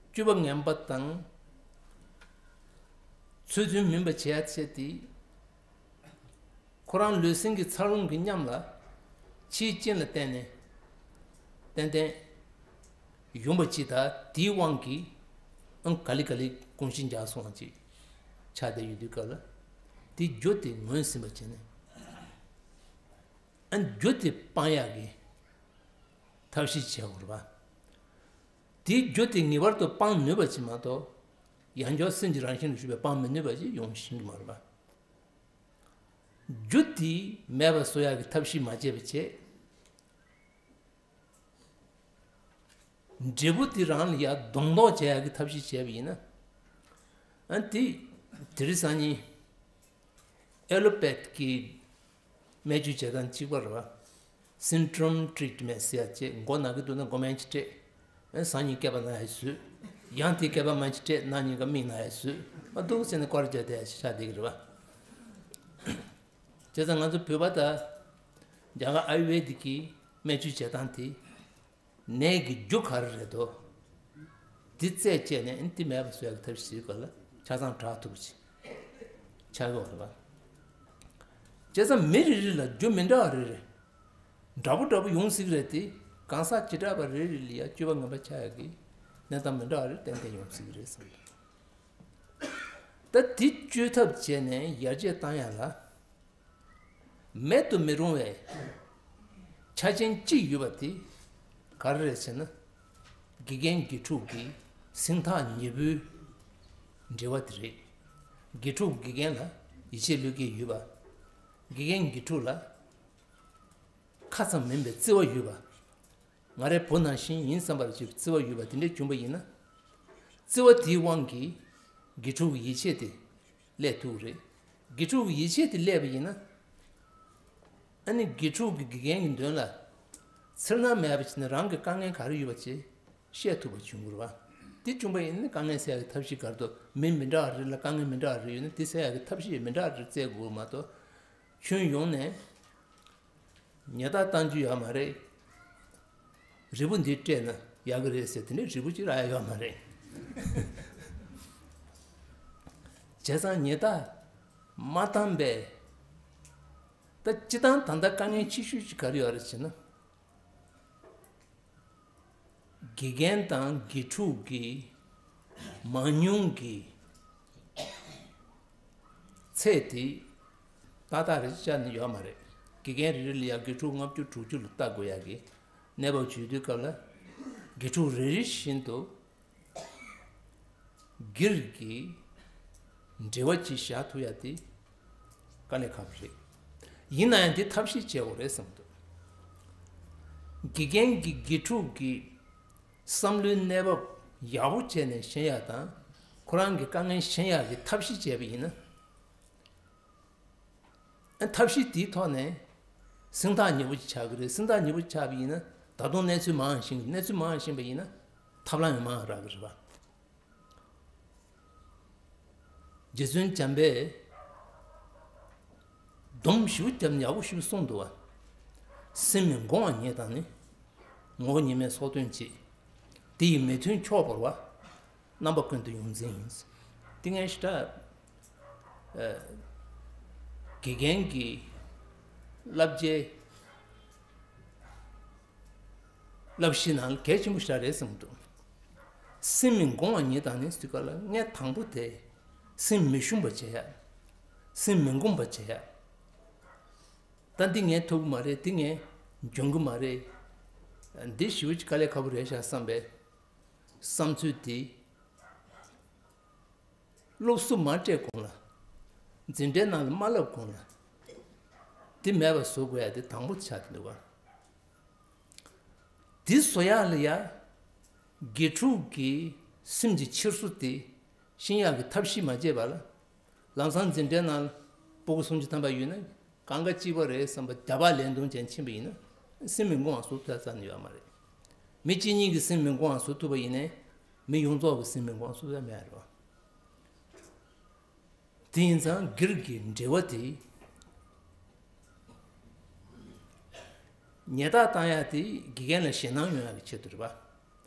སྤྱོད་པ་ངན་པ་དང་ཚུལ་མཐུན་མིན་པ་བྱེད་ཡ་ཆེད་དེ། ཁོ་རང་ལུས་སེམས་ཀྱི་འཚར་ལོངས་ཀྱི་ཉམས་ལ་ཕྱིའི་རྐྱེན་ལ་བརྟེན་ནས་ཏན་ཏན་ཡོང་པ་ཅིག་དང་དེའི་དབང་གིས་ཨང་ག་ལེ་ག་ལེ་གོམས་གཤིས་འཇགས་སོང་བ་ཅིག་ཆགས་བསྡད་ཡོད་དུས་སྐབས་ལ་དེ་རྒྱུ་དེ་ངོས་ཟིན་པ་བྱས་ནས་ཨང་རྒྱུ་དེ་སྤང་ཡག་གི་ཐབས་ཤེས་བྱེད་དགོས་རེད་པ། དེའི་རྒྱུ་དེ་ངེས་པར་དུ་སྤང་ནུས་པ་ཅིག་མ་གཏོགས་ཡང་བསྐྱར་སེམས་ཀྱི་རང་བཞིན་དུ་གྱུར་པའི་སྤང་མི་ནུས་པ་ཅིག་ཡོང་ཤེས་ཀྱི་མ་རེད་པ། རྒྱུ་དེ་མེད་པ་བཟོ་ཡག་གི་ཐབས་ཤེས་མ་བྱས་པ་བྱས། འབྲས་བུ་དེ་རང་ལ་ཡང་གདོང་གཏོགས་བྱེད་ཡག་གི་ཐབས་ཤེས་བྱས་པ་ཡིན་ན། ཨ་དེ་དེ་རིང་སང་ཉིན་ཨེ་ལོ་པེ་ཐི་གི་སྨན་བཅོས་བྱེད་སྟངས་གཅིག་པ་རེད་པ། Symptom treatment ཟེར་ཡག་ཅིག་མགོ་ན་གི་འདུག་ན་མགོ་སྨན་ཅིག་སྤྲད། ཨ་སང་ཉིན་སྐེད་པ་ན་ཡག་བཟོས། ཡང་དེ་སྐེད་པ་སྨན་ཅིག་སྤྲད་གནངས་ཉིན་ཀ་མིག་ན་ཡག་བཟོས། ཨ་འདུག་ཟེར་ནས་སྐོར་རྒྱག་བསྡད་ཡག་ཆགས་བསྡད་ཀྱི་རེད་པ། བྱས་ཙང་ང་ཚོ་བོད་པ་དང་རྒྱ་གར་ཨ་ཡུར་ཝེ་དིག་གི་སྨན་བཅོས་བྱེད་སྟངས་དེ། ནད་ཀྱི་རྒྱུ་ག་རེ་རེད་དོ། འདི་རྩད་བཅད་ནས་འདི་མེད་པ་བཟོ་ཡག་གི་ཐབས་ཤེས་བྱེད་དགོས་ལ་ཆ་ཚང་དྲག་ཐུབ་པ་ཅིག་ཆགས་ཀྱི་ཡོད་རེད་པ། བྱས་ཙང་མི་རེ་རེ་ལ་རྒྱུ་མི་འདྲ་བ་རེ་རེ། འདྲ་པོ་འདྲ་པོ་ཡོང་སྲིད་ཀྱི་རེད་དེ། གང་ཟག་བྱེ་བྲག་པ་རེ་རེ་ལ་ཡང་སྤྱོད་པ་ངན་པ་ཆགས་ཡག་གི་གནས་སྟངས་མི་འདྲ་བ་རེ་ཏན་ཏན་ཡོང་སྲིད་ཀྱི་རེད་བསམ་གྱི་འདུག་ད་འདི་བཅོས་ཐབས་བྱས་ནས་ཡར་རྒྱས་བཏང་ཡག་ལ། མེད་དུ་མི་རུང་བའི་ཆ་རྐྱེན་གཅིག་ཡོད་པ་དེ་ག་རེ་རེད་ཟེར་ན། དགེ་རྒན་དགེ་ཕྲུག་གི་སེམས་ཐག་ཉེ་པོའི་འབྲེལ་བ་དེ་རེད། དགེ་ཕྲུག་དགེ་རྒན་ལ་ཡིད་ཆེས་བློས་འགེལ་ཡོད་པ། དགེ་རྒན་དགེ་ཕྲུག་ལ་ཁ་ཙམ་མིན་པའི་བརྩེ་བ་ཡོད་པ། ང་རའི་བུ་ནང་བཞིན་ཡིན་བསམ་པར་བྱེད་པའི་བརྩེ་བ་ཡོད་པ་དེ་འདྲ་བྱུང་པ་ཡིན་ན། བརྩེ་བ་དེའི་དབང་གིས་དགེ་ཕྲུག་གི་ཡིད་ཆེས་དེ་སླེབས་ཐུབ་ཀྱི་རེད། དགེ་ཕྲུག་གི་ཡིད་ཆེས་དེ་སླེབས་པ་ཡིན་ན། ཨ་ནི་དགེ་ཕྲུག་གིས་དགེ་རྒན་གྱི་མདུན་ལ་འཚེར་སྣང་མེད་པ་བྱས་ནས་རང་གི་དཀའ་ངལ་ག་རེ་ཡོད་པ་ཅིག་བཤད་ཐུབ་པ་བྱུང་དགོས་རེད་པ། དེ་བྱུང་པ་ཡིན་ན་དཀའ་ངལ་སེལ་ཡག་གི་ཐབས་ཤེས་ག་རེ་འདུག་མི་མི་འདྲ་བ་རེ་ལ་དཀའ་ངལ་མི་འདྲ་བ་རེ་ཡོད་ན་དེ་སེལ་ཡག་གི་ཐབས་ཤེས་མི་འདྲ་བ་རེ་བཙལ་དགོས་མ་གཏོགས། ཁྱོན་ཡོངས་ནས། ཉལ་ཐ་བཏང་རྒྱུ་ཡོད་མ་རེད། རིལ་བུ་འདི་སྤྲད་ན་ཡག་གི་རེད་ཟེར་དེ་ནས་རིལ་བུ་གཅིག་རག་ཡ་ཡོད་མ་རེད། བྱས་ཙང་ཉལ་ཐ་མ་བཏང་པའི་ད་སྤྱི་བཏང་ད་ལྟ་དཀའ་ངལ་ཆེ་ཤོས་ཅིག་ག་རེ་ཡོད་རེད་ཟེར་ན། དགེ་རྒན་དང་དགེ་ཕྲུག་གི་མང་ཉུང་གི་ཚད་དེ་ཏག་ཏག་རེ་ཅིག་ཆགས་ནས་ཡོད་མ་རེད། དགེ་རྒན་རེ་རེ་ལ་ཡང་དགེ་ཕྲུག་ལྔ་བཅུ་དྲུག་ཅུ་ལ་ལྟ་དགོས་ཡ་གི་གནས་བབ་བྱུང་དུས་སྐབས་ལ་དགེ་ཕྲུག་རེ་རེ་བཞིན་དུ་སྒེར་གྱི་འབྲེལ་བ་ཅིག་བཞག་ཐུབ་ཡ་དེ་ དཀའ་ལས་ཁག་པོ་རེད། ཡིན་ན་ཡང་འདི་ཐབས་ཤེས་བྱེད་དགོས་རེད་བསམ་འདུག་དགེ་རྒན་གྱི་དགེ་ཕྲུག་གི་བསམ་བློའི་གནས་བབ་ཡག་པོ་བྱས་ནས་ཤེས་ཡག་དང་། ཁོ་རང་གི་དཀའ་ངལ་ཤེས་ཡག་གི་ཐབས་ཤེས་བྱས་པ་ཡིན་ན། ཨ། ཐབས་ཤེས་དེའི་ཐོག་ནས་སེམས་ཐག་ཉེ་པོ་ཅིག་ཆགས་ཀྱི་རེད། སེམས་ཐག་ཉེ་པོ་ཆགས་པ་ཡིན་ན། ད་དུང་གནས་ཚུལ་མང་ཞིག་གནས་ཚུལ་མང་ཞིག་ཡིན་པ་ཡིན་ན། ཐབས་ལམ་ཡང་མང་རག་གི་རེད་པ། རྗེ་བཙུན་འཇམ་པས་སྡོམ་ཞིབ་བརྒྱབ་ནས་ཡག་པོ་ཞིག་གསུངས་འདུག་པ། སེམས་མི་འགོང་བ་ཉིད་དང་ནི། ངོ་བོ་ཉིད་མེད་སྲོག་དོན་བྱེད། དེ་ཡི་མི་མཐུན་ཕྱོགས་བོར་བ། རྣམ་པ་ཀུན་ཏུ་ཡོངས་འཛིན་ཡིན། དེ་ངས་ཞེ་དྲག་ཨ། དགེ་རྒན་གྱི་བསླབ་བྱའི་བསླབ་གཞི་ནང་གལ་ཆེན་པོ་ཞིག་རེད་བསམ་གྱི་འདུག་སེམས་མི་འགོང་བ་ཉིད་དང་ནི་ཟེར་དུས་སྐབས་ལ། ངས་དང་པོ་དེ་སེམས་མི་ཞུམ་པ་བྱེད་ཡ། སེམས་མི་འགོང་པ་བྱེད་ཡ། ད་འདི་ངས་ཐུབ་ཀྱི་མ་རེད། འདི་ངས་འཇོན་གྱི་མ་རེད། འདི་ཞེ་པོ་ཅིག་དཀའ་ལས་ཁག་པོ་རེད་ཤག་བསམ་པའི་བསམ་ཚུལ་དེ། སློབ་གསོ་མ་སྤྲད་གོང་ལ། འཛིན་གྲྭའི་ནང་ལ་མ་བསླབ་གོང་ལ། དེ་མེད་པ་བཟོ་དགོས་ཡ་དེ་དང་པོ་ཆགས་ཀྱི་འདུག་ག་དེ་བཟོ་ཡག་ལ་ཡ། དགེ་ཕྲུག་གི་སེམས་ཀྱི་འཁྱེར་སོ་དེ་ཤེས་ཡག་གི་ཐབས་ཤེས་མ་བྱས་པ་ལ། ལམ་སང་འཛིན་གྲྭའི་ནང་ལ་སྤུ་གུ་སུམ་ཅུ་ཐམ་པ་ཡོད་ན། སྒང་ག་གཅིག་པ་རེད་བསམ་པ་རྒྱབ་ལ་ལེན་སྟངས་ཅན་ཕྱིན་པ་ཡིན་ན། སེམས་མི་འགོང་བ་བཟོ་ཐུབ་ས་རྩ་ནས་ཡོད་མ་རེད། མི་གཅིག་གཉིས་ཀྱི་སེམས་མི་འགོང་བ་བཟོ་ཐུབ་པ་ཡིན་ནའི། མི་ཡོངས་རྫོགས་ཀྱི་སེམས་མི་འགོང་བ་བཟོ་ཐུབ་ས་མེད་རེད་པ། དེ་ཡིན་ཙང་སྒེར་གྱི་འབྲེལ་བ་དེ། ཉེས་རྡུང་བཏང་ཡག་དེ་དགེ་རྒན་ལ་ཞེད་སྣང་ཡོང་ཡག་གི་ཆེད་དུ་རེད་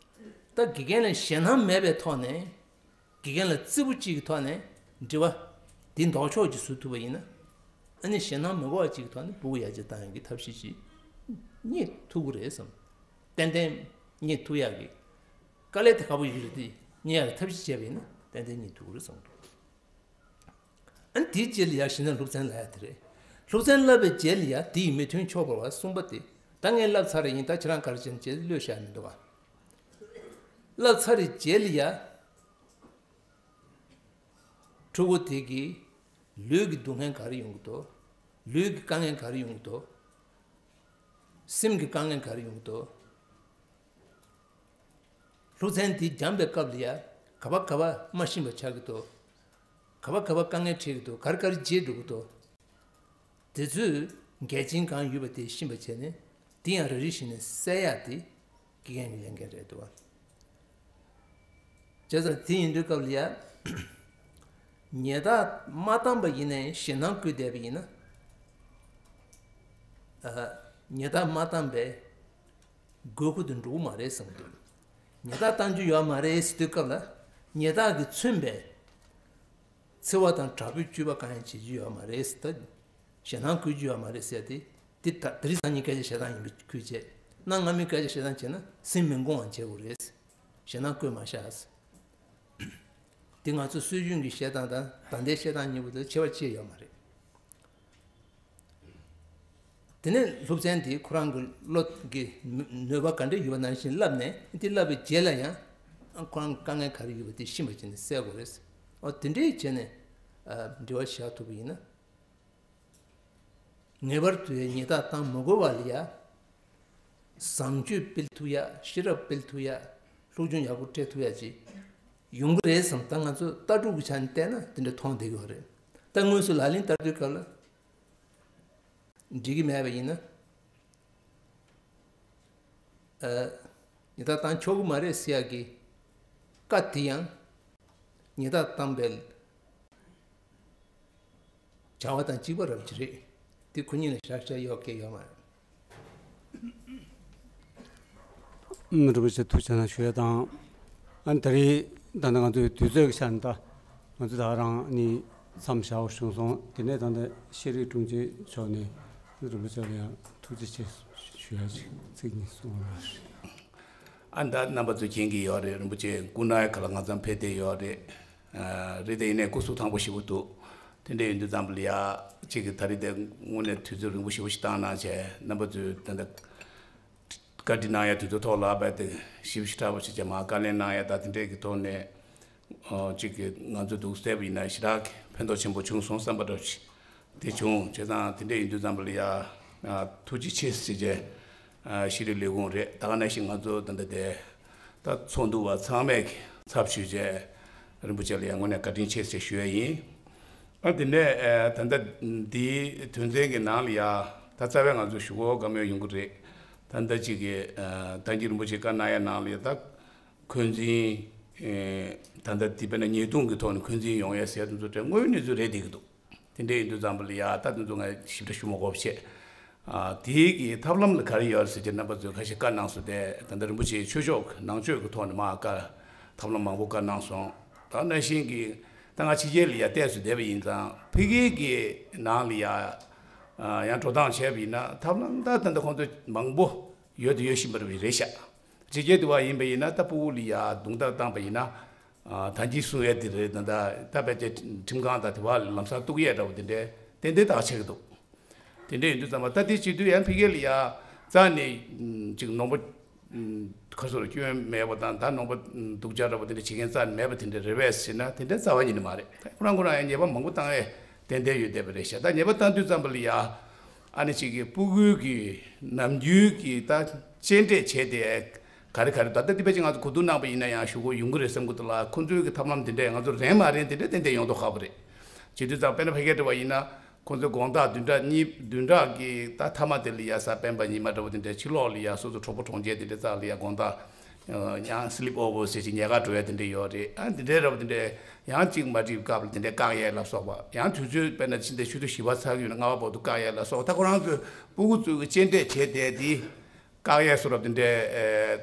པ། ད་དགེ་རྒན་ལ་ཞེད་སྣང་མེད་པའི་ཐོག་ནས། དགེ་རྒན་ལ་བརྩི་བོ་གཅིག་གི་ཐོག་ནས་འབྲེལ་བ་དེ་ལྡོག་ཕྱོགས་ཀྱི་བཟོ་ཐུབ་པ་ཡིན་ན། ཨ་ནི་ཞེད་སྣང་མི་དགོས་པ་གཅིག་གི་ཐོག་ནས་སྤུ་གུ་ཡར་རྒྱས་བཏང་ཡག་གི་ཐབས་ཤེས་ཤིག་རྙེད་ཐུབ་ཀྱི་རེད་བསམ། ཏན་ཏན་རྙེད་ཐུབ་ཡག་གི། དཀའ་ལས་དེ་ཁག་པོ་ཡོད་རེད་དེ། རྙེད་ཡག་གི་ཐབས་ཤེས་བྱས་པ་ཡིན་ན་ཏན་ཏན་རྙེད་ཐུབ་ཀྱི་རེད་བསམ་འདུག་ཨ་ནི་དེའི་རྗེས་ལ་ཡ་གཞི་ནས་སློབ་ཚན་བསླབ་ཡ་དེ་རེད། སློབ་ཚན་བསླབ་པའི་རྗེས་ལ་ཡ་དེ་ཡི་མི་མཐུན་ཕྱོགས་བོར་བ་གསུམ་པ་དེ། ད་ངས་བསླབ་ཚར་བ་ཡིན། ད་ཁྱེད་རང་ག་རེ་བྱེད་ན་བྱེད། བློས་བཞག་མི་འདུག་ག་བསླབ་ཚར་བའི་རྗེས་ལ་ཡ། ཕྲུ་གུ་དེ་གི་ལུས་ཀྱི་སྡུག་བསྔལ་ག་རེ་ཡོང་གི་འདུག་ལུས་ཀྱི་དཀའ་ངལ་ག་རེ་ཡོང་གི་འདུག་སེམས་ཀྱི་དཀའ་ངལ་ག་རེ་ཡོང་གི་འདུག་སློབ་ཚན་དེ་སྦྱངས་པའི་སྐབས་ལ་ཡ། ག་པར་ག་པར་མ་ཤེས་པ་ཆགས་ཀྱི་འདུག་ག་པར་ག་པར་དཀའ་ངལ་འཕྲད་ཀྱི་འདུག་ག་རེ་ག་རེ་བརྗེད་འགྲོ་གི་འདུག་དེ་ཚོའི་འགལ་རྐྱེན་གང་ཡོད་པ་དེ་ཤེས་པ་བྱས་ནས། དེ་ཡང་རེ་རེ་བཞིན་ནས་སེལ་ཡག་དེ་དགེ་རྒན་གྱི་ལས་འགན་རེད་འདུག་བ། བྱས་ཙང་དེ་ཡིན་དུས་སྐབས་ལ་ཡ། ཉེས་རྡུང་མ་བཏང་པ་ཡིན་ནའི་ཞེད་སྣང་བསྐུལ་བསྡད་པ་ཡིན་ན། ཨ། ཉེས་རྡུང་མ་བཏང་པའི་དགོས་མཁོ་དེ་འགྲོ་གི་མ་རེད་བསམ་གྱི་འདུག་ཉེས་རྡུང་བཏང་རྒྱུ་ཡོད་མ་རེད་ཟེར་དུས་སྐབས་ལ། ཉེས་རྡུང་གིས་མཚོན་པའི་འཚེ་བ་དང་དྲག་པོའི་སྤྱོད་པ་གང་ཡང་བྱེད་རྒྱུ་ཡོད་མ་རེད་ཟེར། ད་ཞེད་སྣང་བསྐུལ་རྒྱུ་ཡོད་མ་རེད་ཟེར་ཏེ། འདི་ད་དེ་རིང་སང་ཉིན་སྐད་ཆ་ཞེ་དྲག་ཡིན་པའི་ཁུལ་བྱས། གནའ་སྔ་མོའི་སྐད་ཆ་བཤད་སྟངས་བྱས་ན་སེམས་མི་འགོང་བ་བྱེད་དགོས་རེད། ཞེད་སྣང་བསྐུལ་མ་བཞག་འདི་ང་ཚོ་སྲོལ་རྒྱུན་གྱི་བཤད་སྟངས་དང་ད་ལྟའི་བཤད་སྟངས་གཉིས་པོ་དེ་ཁྱད་པར་ཅི་ཡང་ཡོད་མ་རེད། དེ་ནས་སློབ་ཚན་དེ་ཁོ་རང་གི་བློ་གི་ནུས་པ་ག་འདྲ་ཡོད་པ་ནང་བཞིན་བསླབས་ནས། དེ་བསླབས་པའི་རྗེས་ལ་ཡང་ཁོ་རང་དཀའ་ངལ་ག་རེ་ཡོད་པ་དེ་ཤེས་པ་བྱས་ནས་སེལ་དགོས་རེད། འོ་དེ་འདྲའི་བྱས་ནས་ཨ་འབྲེལ་བ་བཞག་ཐུབ་པ་ཡིན་ན། ངེས་པར་དུ་ཡང་ཉེས་རྡུང་བཏང་མི་དགོས་པ་ལ་ཡ། བཟང་སྤྱོད་སྤེལ་ཐུབ་ཡ། ཤེས་རབ་སྤེལ་ཐུབ་ཡ། སློབ་སྦྱོང་ཡག་པོ་སྤྲད་ཐུབ་ཡ་ཅིག་ཡོང་གི་རེད་བསམ། ད་ང་ཚོ་ལྟ་གྲུབ་ཀྱི་ཆ་ནས་བལྟས་ན་དེ་འདྲ་མཐོང་བསྡད་ཀྱི་ཡོད་རེད། ད་དངོས་སུ་ལག་ལེན་བསྟར་དུས་སྐབས་ལ་འགྲིག་གི་མེད་པ་ཡིན་ན། ཨ། ཉེས་རྡུང་བཏང་ཆོག་གི་མ་རེད་ཟེར་ཡག་གི་བཀའ་དེ་ཡང་ཉེས་རྡུང་བཏང་པའི་བྱ་བ་དང་གཅིག་པ་རབ་ཅིག་རེད། དེ་ཁོ་གཉིས་ལ་ཞག་ཞག་གཡོག་གི་ཡོད་མ་རེད། ཨུམ། རིན་པོ་ཆེ་ཐུགས་རྗེ་གནང་ཞུ་ཡ་དང་། ཨ་ནི་ད་རེས་ད་ལྟ་ང་ཚོའི་དུས་ཚོད་ཀྱི་ཆ་ནས་ད་ང་ཚོ་ད་རང་ནི་མཚམས་བཞག་པ་བྱུང་སོང་། དེ་ནས་ད་ལྟ་ཤེས་རིག་དྲུང་ཆེ་མཆོག་ནས་རིན་པོ་ཆེ་ལ་ཡང་ཐུགས་རྗེ་ཆེ་ཞུ་ཡ་ཅིག་ཚིག་གཉིས་གསུང་རོགས་གནང་། ཨ། ད་རྣམ་པ་ཚོས་མཁྱེན་གྱི་ཡོད་རེད། རིན་པོ་ཆེ་སྐུ་ན་ཡ་ག་ལ་ང་ཚང་ཕེབས་བསྡད་ཡོད་རེད། ཨ། རེད་དེ་ཡིན་ནའི་སྐུ་གཟུགས་ཐང་པོ་ཞེ་པོ་འདུག་དེ་འདྲ་ཡིན་དུས་ཙམ་པ་ལ་ཡ། གཅིག་གི་ད་རེས་དེ་དངོས་གནས་དུས་ཚོད་རིང་པོ་ཞེ་པོ་ཞིག་བཏང་གནང་བྱས། རྣམ་པ་ཚོས་ད་ལྟ་བཀའ་འདྲི་གནང་ཡ་དུས་ཚོད་ཐོག་ལ་བས་དེ་ཞིབ་ཞིབ་ཕྲ་པོ་ཞིག་བྱས་མར་བཀའ་ལན་གནང་ཡ་ད་དེ་འདྲས་ཀྱི་ཐོག་ནས། ཨོ། གཅིག་གི་ང་ཚོ་འདུག་སེ་བསྡད་པ་ཡིན་ན་ཞེ་དྲག་གི་ཕན་ཐོགས་ཆེན་པོ་བྱུང་སོང་བསམ་པ་འདྲ་ཞིག་ དེ་བྱུང་བྱས་ཙང་དེ་འདྲ་ཡིན་དུས་ཙམ་པ་ལ་ཡ་ཐུགས་རྗེ་ཆེ་ཟེར་བྱས། ཤེས་རིག་ལས་ཁུངས་རེད། ད་ག་ནང་བཞིན་ང་ཚོ་ད་ལྟ་དེ་ད་ཚོགས་འདུ་བ་ཚང་མས་ཚབ་ཞུས་བྱས་རིན་པོ་ཆེ་ལ་ཡ་དངོས་གནས་བཀའ་དྲིན་ཆེ་ཟེར་ཞུ་ཡ་ཡིན། ཨ་དེ་ནས་ད་ལྟ་འདིའི་དོན་ཚན་གྱི་ནང་ལ་ཡ་ད་རྩ་བའི་ང་ཚོ་ཞུ་སྒོ་བཀའ་མོལ་ཡོང་གི་རེད། ད་ལྟ་གཅིག་གི་ད་གིན་རིན་པོ་ཆེ་བཀའ་གནང་ཡ་ནང་ལ་ཡ་ད་འཁོན་འཛིན་ད་ལྟ་དེ་དཔེར་ན་ཉེས་རྡུང་གི་ཐོག་ནས་འཁོན་འཛིན་ཡོང་ཡ་ཟེར་དེ་ཚོ་དེ་དངོས་ཡོད་གནས་ཚུལ་རེད་བསྡད་ཀྱི་འདུག་དེ་འདྲ་ཡིན་དུས་ཙམ་པ་ལ་ཡ་ད་དེ་ཚོ་ང་ཞིབ་ཕྲ་ཞུ་མ་དགོས་པ་བྱས། ཨ་དེའི་གི་ཐབས་ལམ་ལ་ག་རེ་ཡོད་ཟེར་གྱི་རྣམ་པ་ཚོས་ཁ་ཤས་བཀའ་གནང་སོང་སྟེ། ད་ལྟ་རིན་པོ་ཆེའི་ཆོས་ཕྱོགས་ནང་ཆོས་ཀྱི་ཐོག་ནས་མར་བཀའ་ཐབས་ལམ་མང་པོ་བཀའ་གནང་སོང་། ད་ནང་བཞིན་གྱི་ད་ང་ཕྱི་རྒྱལ་ལ་ཡ་བལྟས་སུ་བསྡད་པ་ཡིན་ཙང་ཕ་གི་གི་ནང་ལ་ཡ་ཡང་འགྲོ་སྟངས་བྱས་པ་ཡིན་ན་ཐབས་ལམ་ད་ད་ལྟ་ཁོང་ཚོ་མང་པོ་ཡོད་དུ་ཡོད་བཞིན་པ་རེད་ཤག་ཕྱི་རྒྱལ་དུ་བ་ཡིན་པ་ཡིན་ན་ད་ཕྲུ་གུ་ལ་ཡ་རྡུང་རྡེག་བཏང་པ་ཡིན་ན། ད་གིན་གསུང་ཡས་དེ་རེད། ད་ད་ད་བལ་ཏེ་ཁྲིམས་ཁང་དང་དེ་བ་ལམ་སང་གཏུག་ཡས་འདྲ་བོ་དེ་འདྲས་ཏན་ཏན་ད་ཆགས་ཀྱི་འདུག་དེ་འདྲས་ཡིན་དུས་ཙམ་པ་ད་དེ་བྱེད་དུས་ཡང་ཕ་གི་ལ་ཡ་རྩ་ནས་ཅིག་ནོར་བུ་ཁ་སོར་སྐྱོན་མེད་པ་དང་ད་ནོར་བུ་སྡུག་ཅག་འདྲ་བོ་དེ་འདྲས་བྱེད་མཁན་རྩ་ནས་མེད་པ་དེ་འདྲས་རེད་པས་ཟེར་ན་དེ་འདྲས་རྩ་བ་ཉིད་ནས་མ་རེད། ཁོ་རང་ཁོ་རང་ཡང་ཉེས་པ་མང་པོ་བཏང་ཡས་ཏན་ཏན་ཡོད་བསྡད་པ་རེད་ཤག་ད་ཉེས་པ་བཏང་དུས་ཙམ་པ་ལ་ཡ་ཨ་ནི་ཅིག་གི་ཕྲུ་གུའི་གི་ནམ་རྒྱུན་གྱི་ད་གཅེས་སྤྲས་བྱས་ཏེ། ག་རེ་ག་རེ་ད་ལྟ་དེ་བས་ཀྱི་ང་ཚོ་གོ་བསྡུར་གནང་པ་ཡིན་ན་ཡང་ཞུ་སྒོ་ཡོང་གི་རེད་བསམ་གི་འདུག་ལ། ཁོང་ཚོའི་གི་ཐབས་ལམ་དེ་འདྲས་ང་ཚོ་རན་མ་རན་དེ་འདྲས་ཏན་ཏན་ཡོང་མདོག་ཁ་པོ་རེད། བྱེད་དུས་ཙམ་དཔེར་ན་ཕ་གིར་འགྲོ་བ་ཡིན་ན་ཁོང་ཚོའི་དགོང་དག་བདུན་ཕྲག་གཉིས་བདུན་ཕྲག་གི་ད་མཐའ་མ་དེ་ལ་ཡ་གཟའ་སྤེན་པ་ཉི་མ་འདྲ་བོ་དེ་འདྲས་ཕྱི་ལོགས་ལ་ཡ་སོ་སོ་གྲོགས་པོ་གྲོགས་མཆེད་དེ་འདྲས་རྩ་ལ་ཡ་དགོང་དག་ཡང་སི་ལིབ་ཨོ་ཝར་ཟེར་ཅིག་ཉལ་ཁ་འགྲོ་ཡ་དེ་འདྲས་ཡོད་རེད། ཨ་དེ་འདྲས་འདྲ་བོ་དེ་འདྲས་ཡང་གཅིག་མ་འགྲིག་སྐབས་ལ་དེ་འདྲས་བཀག་ཡས་ལ་སོགས་པ། ཡང་དུས་ཚོད་དཔེར་ན་ཕྱི་ཟླ་ཕྱི་ཟླ་བཞི་པ་ཚར་གི་ཡོད་ན་ལྔ་པ་བར་དུ་བཀག་ཡས་ལ་སོགས་པ། ད་ཁོ་རང་ཚོས་ཕྲུ་གུ་ཚོའི་གི་གཅེས་སྤྲས་བྱས་བསྡད་དེ། བཀག་ཡས་བཟོ་འདྲ་དེ་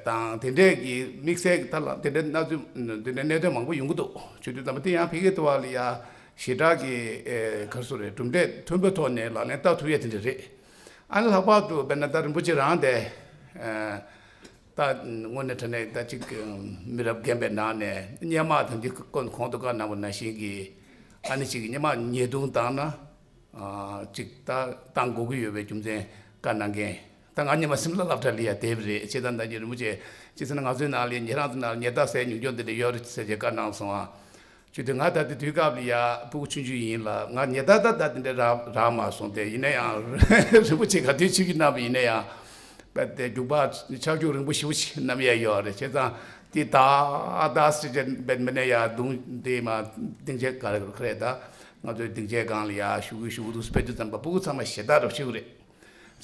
འདྲས་དང་དེ་འདྲས་ཀྱི་དམིགས་བསལ་གྱི་ཐད་ལ་དེ་འདྲས་གནས་ཚུལ་དེ་འདྲས་གནད་དོན་མང་པོ་ཡོང་གི་འདུག་བྱེད་དུས་ཙམ་པ་དེ་ཡང་ཕ་གི་དུ་བ་ལ་ཡ་ཞེ་དྲག་གི་ག་རེ་ཟེར་རེད། གྲུབ་འབྲས་མཐོན་པོའི་ཐོག་ནས་ལག་ལེན་བསྟར་ཐུབ་ཡས་དེ་འདྲས་རེད། ཨ་ནི་ལྷག་པར་དུ་དཔེར་ན་ད་རིན་པོ་ཆེ་རང་དེ་ད་དངོས་གནས་དྲང་གནས་ད་ཅིག་མི་རབས་རྒན་པའི་ནང་ནས་སྔོན་མ་དང་དེ་གོང་དུ་བཀའ་གནང་བ་ནང་བཞིན་གྱི་ཨ་ནི་ཅིག་སྔོན་མ་ཉེས་རྡུང་བཏང་ན། ཅིག་ད་བཏང་དགོས་ཀྱི་ཡོད་པའི་རྒྱུ་མཚན་བཀའ་གནང་མཁན། ད་ང་སྔོན་མ་སིམ་ལ་སློབ་གྲྭ་ལ་ཡ་བསྡད་པ་རེད། བྱས་ཙང་ད་ཉེ་རིན་པོ་ཆེ་སྤྱི་ཚེ་ན་ང་ཚོའི་ནང་ལ་ཡ་ཉེ་རང་ཚོའི་ནང་ལ་ཉེས་རྡུང་ཟེར་ཉུང་ཉུང་དེ་འདྲ་ཡོད་རེད་ཟེར་བྱས་བཀའ་གནང་སོང་ཨ། ཅིག་དེ་ང་ད་དེ་དུས་སྐབས་ལ་ཡ་ཕྲུ་གུ་ཆུང་ཆུང་ཡིན་ལ་ང་ཉེས་རྡུང་ད་ད་དེ་འདྲ་རག་རག་མ་སོང་སྟེ། ཡིན་ན་ཡང་རིན་པོ་ཆེ་ག་དུས་ཆིབས་བསྒྱུར་གནང་བ་ཡིན་ན་ཡང་རྦད་དེ་རྒྱུག་པ་ཕྱག་རྒྱུག་རིང་པོ་ཞེ་པོ་ཅིག་བསྣམས་ཡ་ཡོད་རེད། བྱས་ཙང་དེ་ད་ད་ཟེར་བྱས་རྦད་མི་ནས་ཡ་རྡུང་དེ་མ་སྡིངས་ཆ་ག་རེ་རེད་ད། ང་ཚོའི་སྡིངས་ཆའི་སྒང་ལ་ཡ་ཞུ་གི་ཞུ་གི་འདུག་ཟེར་དུས་ཙམ་པ་ཕྲུ་གུ་ཚང་མ་ཞེ་དྲག་རབ་ཤེས་ཀྱི་རེད།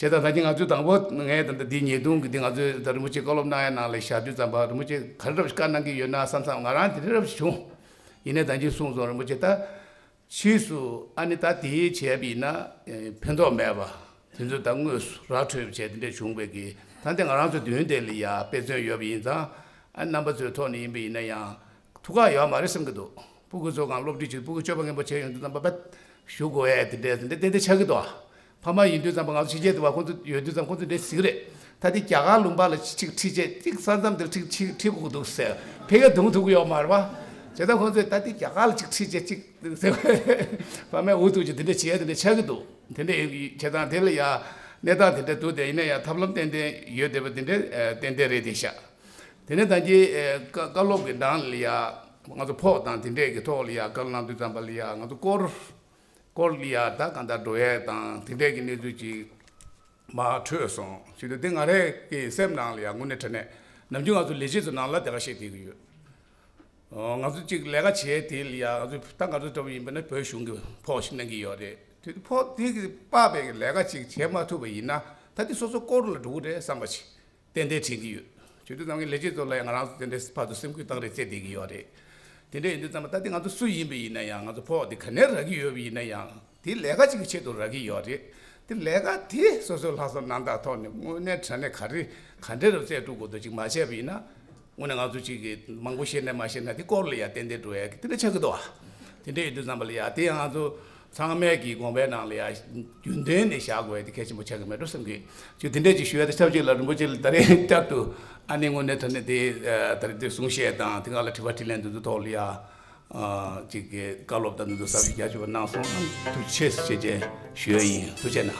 བྱས་ཙང་ད་གིན་ང་ཚོས་དང་པོ་ངས་ད་ལྟ་འདི་ཉེས་རྡུང་གི་འདི་ང་ཚོས་ད་རིན་པོ་ཆེ་བཀའ་སློབ་གནང་ཡ་ནང་ལ་བཞག་དུས་ཙམ་པ་རིན་པོ་ཆེ་ག་རེ་རབ་བཀའ་གནང་གི་ཡོད་ན་བསམ་བསམ་ང་རང་དེ་འདྲ་རབ་བྱུང་། ཡིན་ནའི་ད་གིན་གསུངས་སོང་རིན་པོ་ཆེ་ད། ཕྱིས་སུ་ཨ་ནི་ད་དེ་བྱས་པ་ཡིན་ན་ཕན་ཐོགས་མེད་པ། དེ་ཚོ་ད་དངོས་སུ་ར་འཕྲོད་བྱས་དེ་འདྲ་བྱུང་བའི་གི་ད་ལྟ་ང་རང་ཚོ་མདུན་དེ་ལ་ཡ་དཔེ་མཚོན་ཡོད་པ་ཡིན་ཙང་། ཨ་རྣམ་པ་ཚོའི་ཐོག་ནས་ཡིན་པ་ཡིན་ན་ཡང་ཐུགས་ཁག་ཡོད་མ་རེད་བསམ་གི་འདུག་ཕྲུ་གུ་ཚོ་གང་སློབ་ཁྲིད་བྱེད་ཕྲུ་གུ་སྤྱོད་པ་ངན་པ་བྱས་ཡོང་དུས་ཙམ་པ་བ་ཞུ་དགོས་ཡས་དེ་འདྲས་དེ་འདྲས་ཏན་ཏན་ཆགས་ཀྱི་འདུག་ཕ་མ་ཡིན་དུས་ཙམ་པ་ང་ཚོ་ཕྱི་རྒྱལ་དུ་བ་ཁོང་ཚོ་ཡོད་དུས་ཙམ་ཁོང་ཚོ་འདྲས་ཟིག་རེད། ད་དེ་རྒྱ་གར་ལུང་པ་ལ་ཅིག་ཁྲིད་བྱས་ཅིག་ས་མཚམས་དེར་ཅིག་ཅིག་ཁྲིད་དགོས་འདུག་ཟེར། ཕ་གིར་རྡུང་ཐུབ་ཀྱི་ཡོད་མ་རེད་པ། བྱས་ཙང་ཁོང་ཚོས་ད་དེ་རྒྱ་གར་ལ་ཅིག་ཁྲིད་བྱས་ཅིག་ཟེར། ཕ་མས་འུ་ཐུག་ཅིག་དེ་འདྲ་བྱས་དེ་འདྲ་ཆགས་ཀྱི་འདུག་དེ་འདྲ་ཡིན་བྱས་ཙང་དེ་ལ་ཡ་གནས་སྟངས་དེ་འདྲ་འདུག་དེ་ཡིན་ན་ཡང་ཐབས་ལམ་ཏན་ཏན་ཡོད་བསྡད་པ་དེ་འདྲ་ཏན་ཏན་རེད་དེ་ཤག་དེ་ནས་ད་གིན་བཀའ་བཀའ་སློབ་ཀྱི་ནང་ལ་ཡ་ང་ཚོ་ཕོགས་དང་དེ་འདྲས་ཀྱི་ཐོག་ལ་ཡ་བཀའ་སློབ་གནང་དུས་ཙམ་པ་ལ་ཡ་ང་ཚོ་སྐོར་སྐོར་ལ་ཡ་ད་གང་ལྟར་འགྲོ་ཡས་དང་དེ་འདྲས་ཀྱི་གནས་ཚུལ་ཅིག་མར་འཕྲོས་སོང་། བྱས་དུས་དེ་ང་རའི་གི་སེམས་ནང་ལ་ཡ་དངོས་གནས་དྲང་གནས་ནམ་རྒྱུན་ང་ཚོ་ལས་བྱེད་ཚོ་ནང་ལ་དེ་ག་བཤད་བསྡད་ཀྱི་ཡོད། ཨོ། ང་ཚོ་གཅིག་ལས་ཀ་བྱས་དེ་ལ་ཡ་ང་ཚོ་ད་ང་ཚོ་འདྲ་པོ་ཡིན་པ་ན་བོད་གཞུང་གི་ཕོགས་ཤིག་གནང་གི་ཡོད་རེད། དེ་ཕོགས་དེ་གི་དཔག་པའི་ལས་ཀ་ཅིག་བྱས་མ་ཐུབ་པ་ཡིན་ན་ད་དེ་སོ་སོ་སྐོར་ལ་འགྲོ་གི་རེད་བསམ་པ་ཅིག་ཏན་ཏན་དྲན་གྱི་ཡོད། བྱས་དུས་ཙམ་གྱི་ལས་བྱེད་ཚོ་ལ་ཡང་ང་རང་ཚོ་དེ་འདྲའི་བར་དུ་སེམས་འགུལ་བཏང་རེས་བྱས་བསྡད་ཀྱི་ཡོད་རེད། དེ་འདྲ་ཡིན་དུས་ཙམ་པ་ད་དེ་ང་ཚོ་སུ་ཡིན་པ་ཡིན་ན་ཡང་ང་ཚོ་ཕོགས་དེ་ག་ནས་རག་གི་ཡོད་པ་ཡིན་ན་ཡང་དེ་ལས་ཀ་ཅིག་གི་ཆེད་དུ་རག་གི་ཡོད་རེད། དེ་ལས་ཀ་དེ་སོ་སོའི་ལྷག་བསམ་རྣམ་དག་ཐོག་ནས་དངོས་གནས་དྲང་གནས་ག་རེ་ག་འདྲ་རུ་རྩལ་སྤྲུག་དགོས་འདུག་ཅིག་མ་བྱས་པ་ཡིན་ན། དངོས་གནས་ང་ཚོ་གཅིག་གིས་མང་པོ་བཤད་ནས་མ་བཤད་ན་དེ་སྐོར་ལ་ཡ་ཏན་ཏན་འགྲོ་ཡ་གི་དེ་འདྲ་ཆགས་ཀྱི་འདུག་ཨ། དེ་འདྲ་ཡིན་དུས་ཙམ་པ་ལ་ཡ་དེ་ཡང་ང་ཚོ་ཚང་མས་ཀྱི་དགོངས་པའི་ནང་ལ་ཡ་རྒྱུན་ལྡན་ནས་བཞག་དགོས་ཡ་དེ་གལ་ཆེན་པོ་ཆགས་ཀྱི་མེད་འགྲོ་བསམ་གི། ཅིག་དེ་འདྲ་ཅིག་ཞུ་ཡ་དེ་ཆབས་ཅིག་ལ་རིན་པོ་ཆེ་ལ་ད་རེས་བསྐྱར་དུ་ཨ་ནི་དངོས་གནས་དྲང་གནས་དེ་ད་རེས་དེ་གསུང་བཤད་དང་དེ་སྒང་ལ་དྲི་བ་དྲིས་ལན་དེ་ཚོ་ཐོག་ལ་ཡ། ཅིག་གི་བཀའ་སློབ་དང་འདི་ཚོ་ཟབ་ཞིང་རྒྱ་ཆེ་བ་གནང་སོང་། ཐུགས་རྗེ་ཆེ་ཞེས་བཅས་ཞུ་ཡ་ཡིན། ཐུགས་རྗེ་གནང་།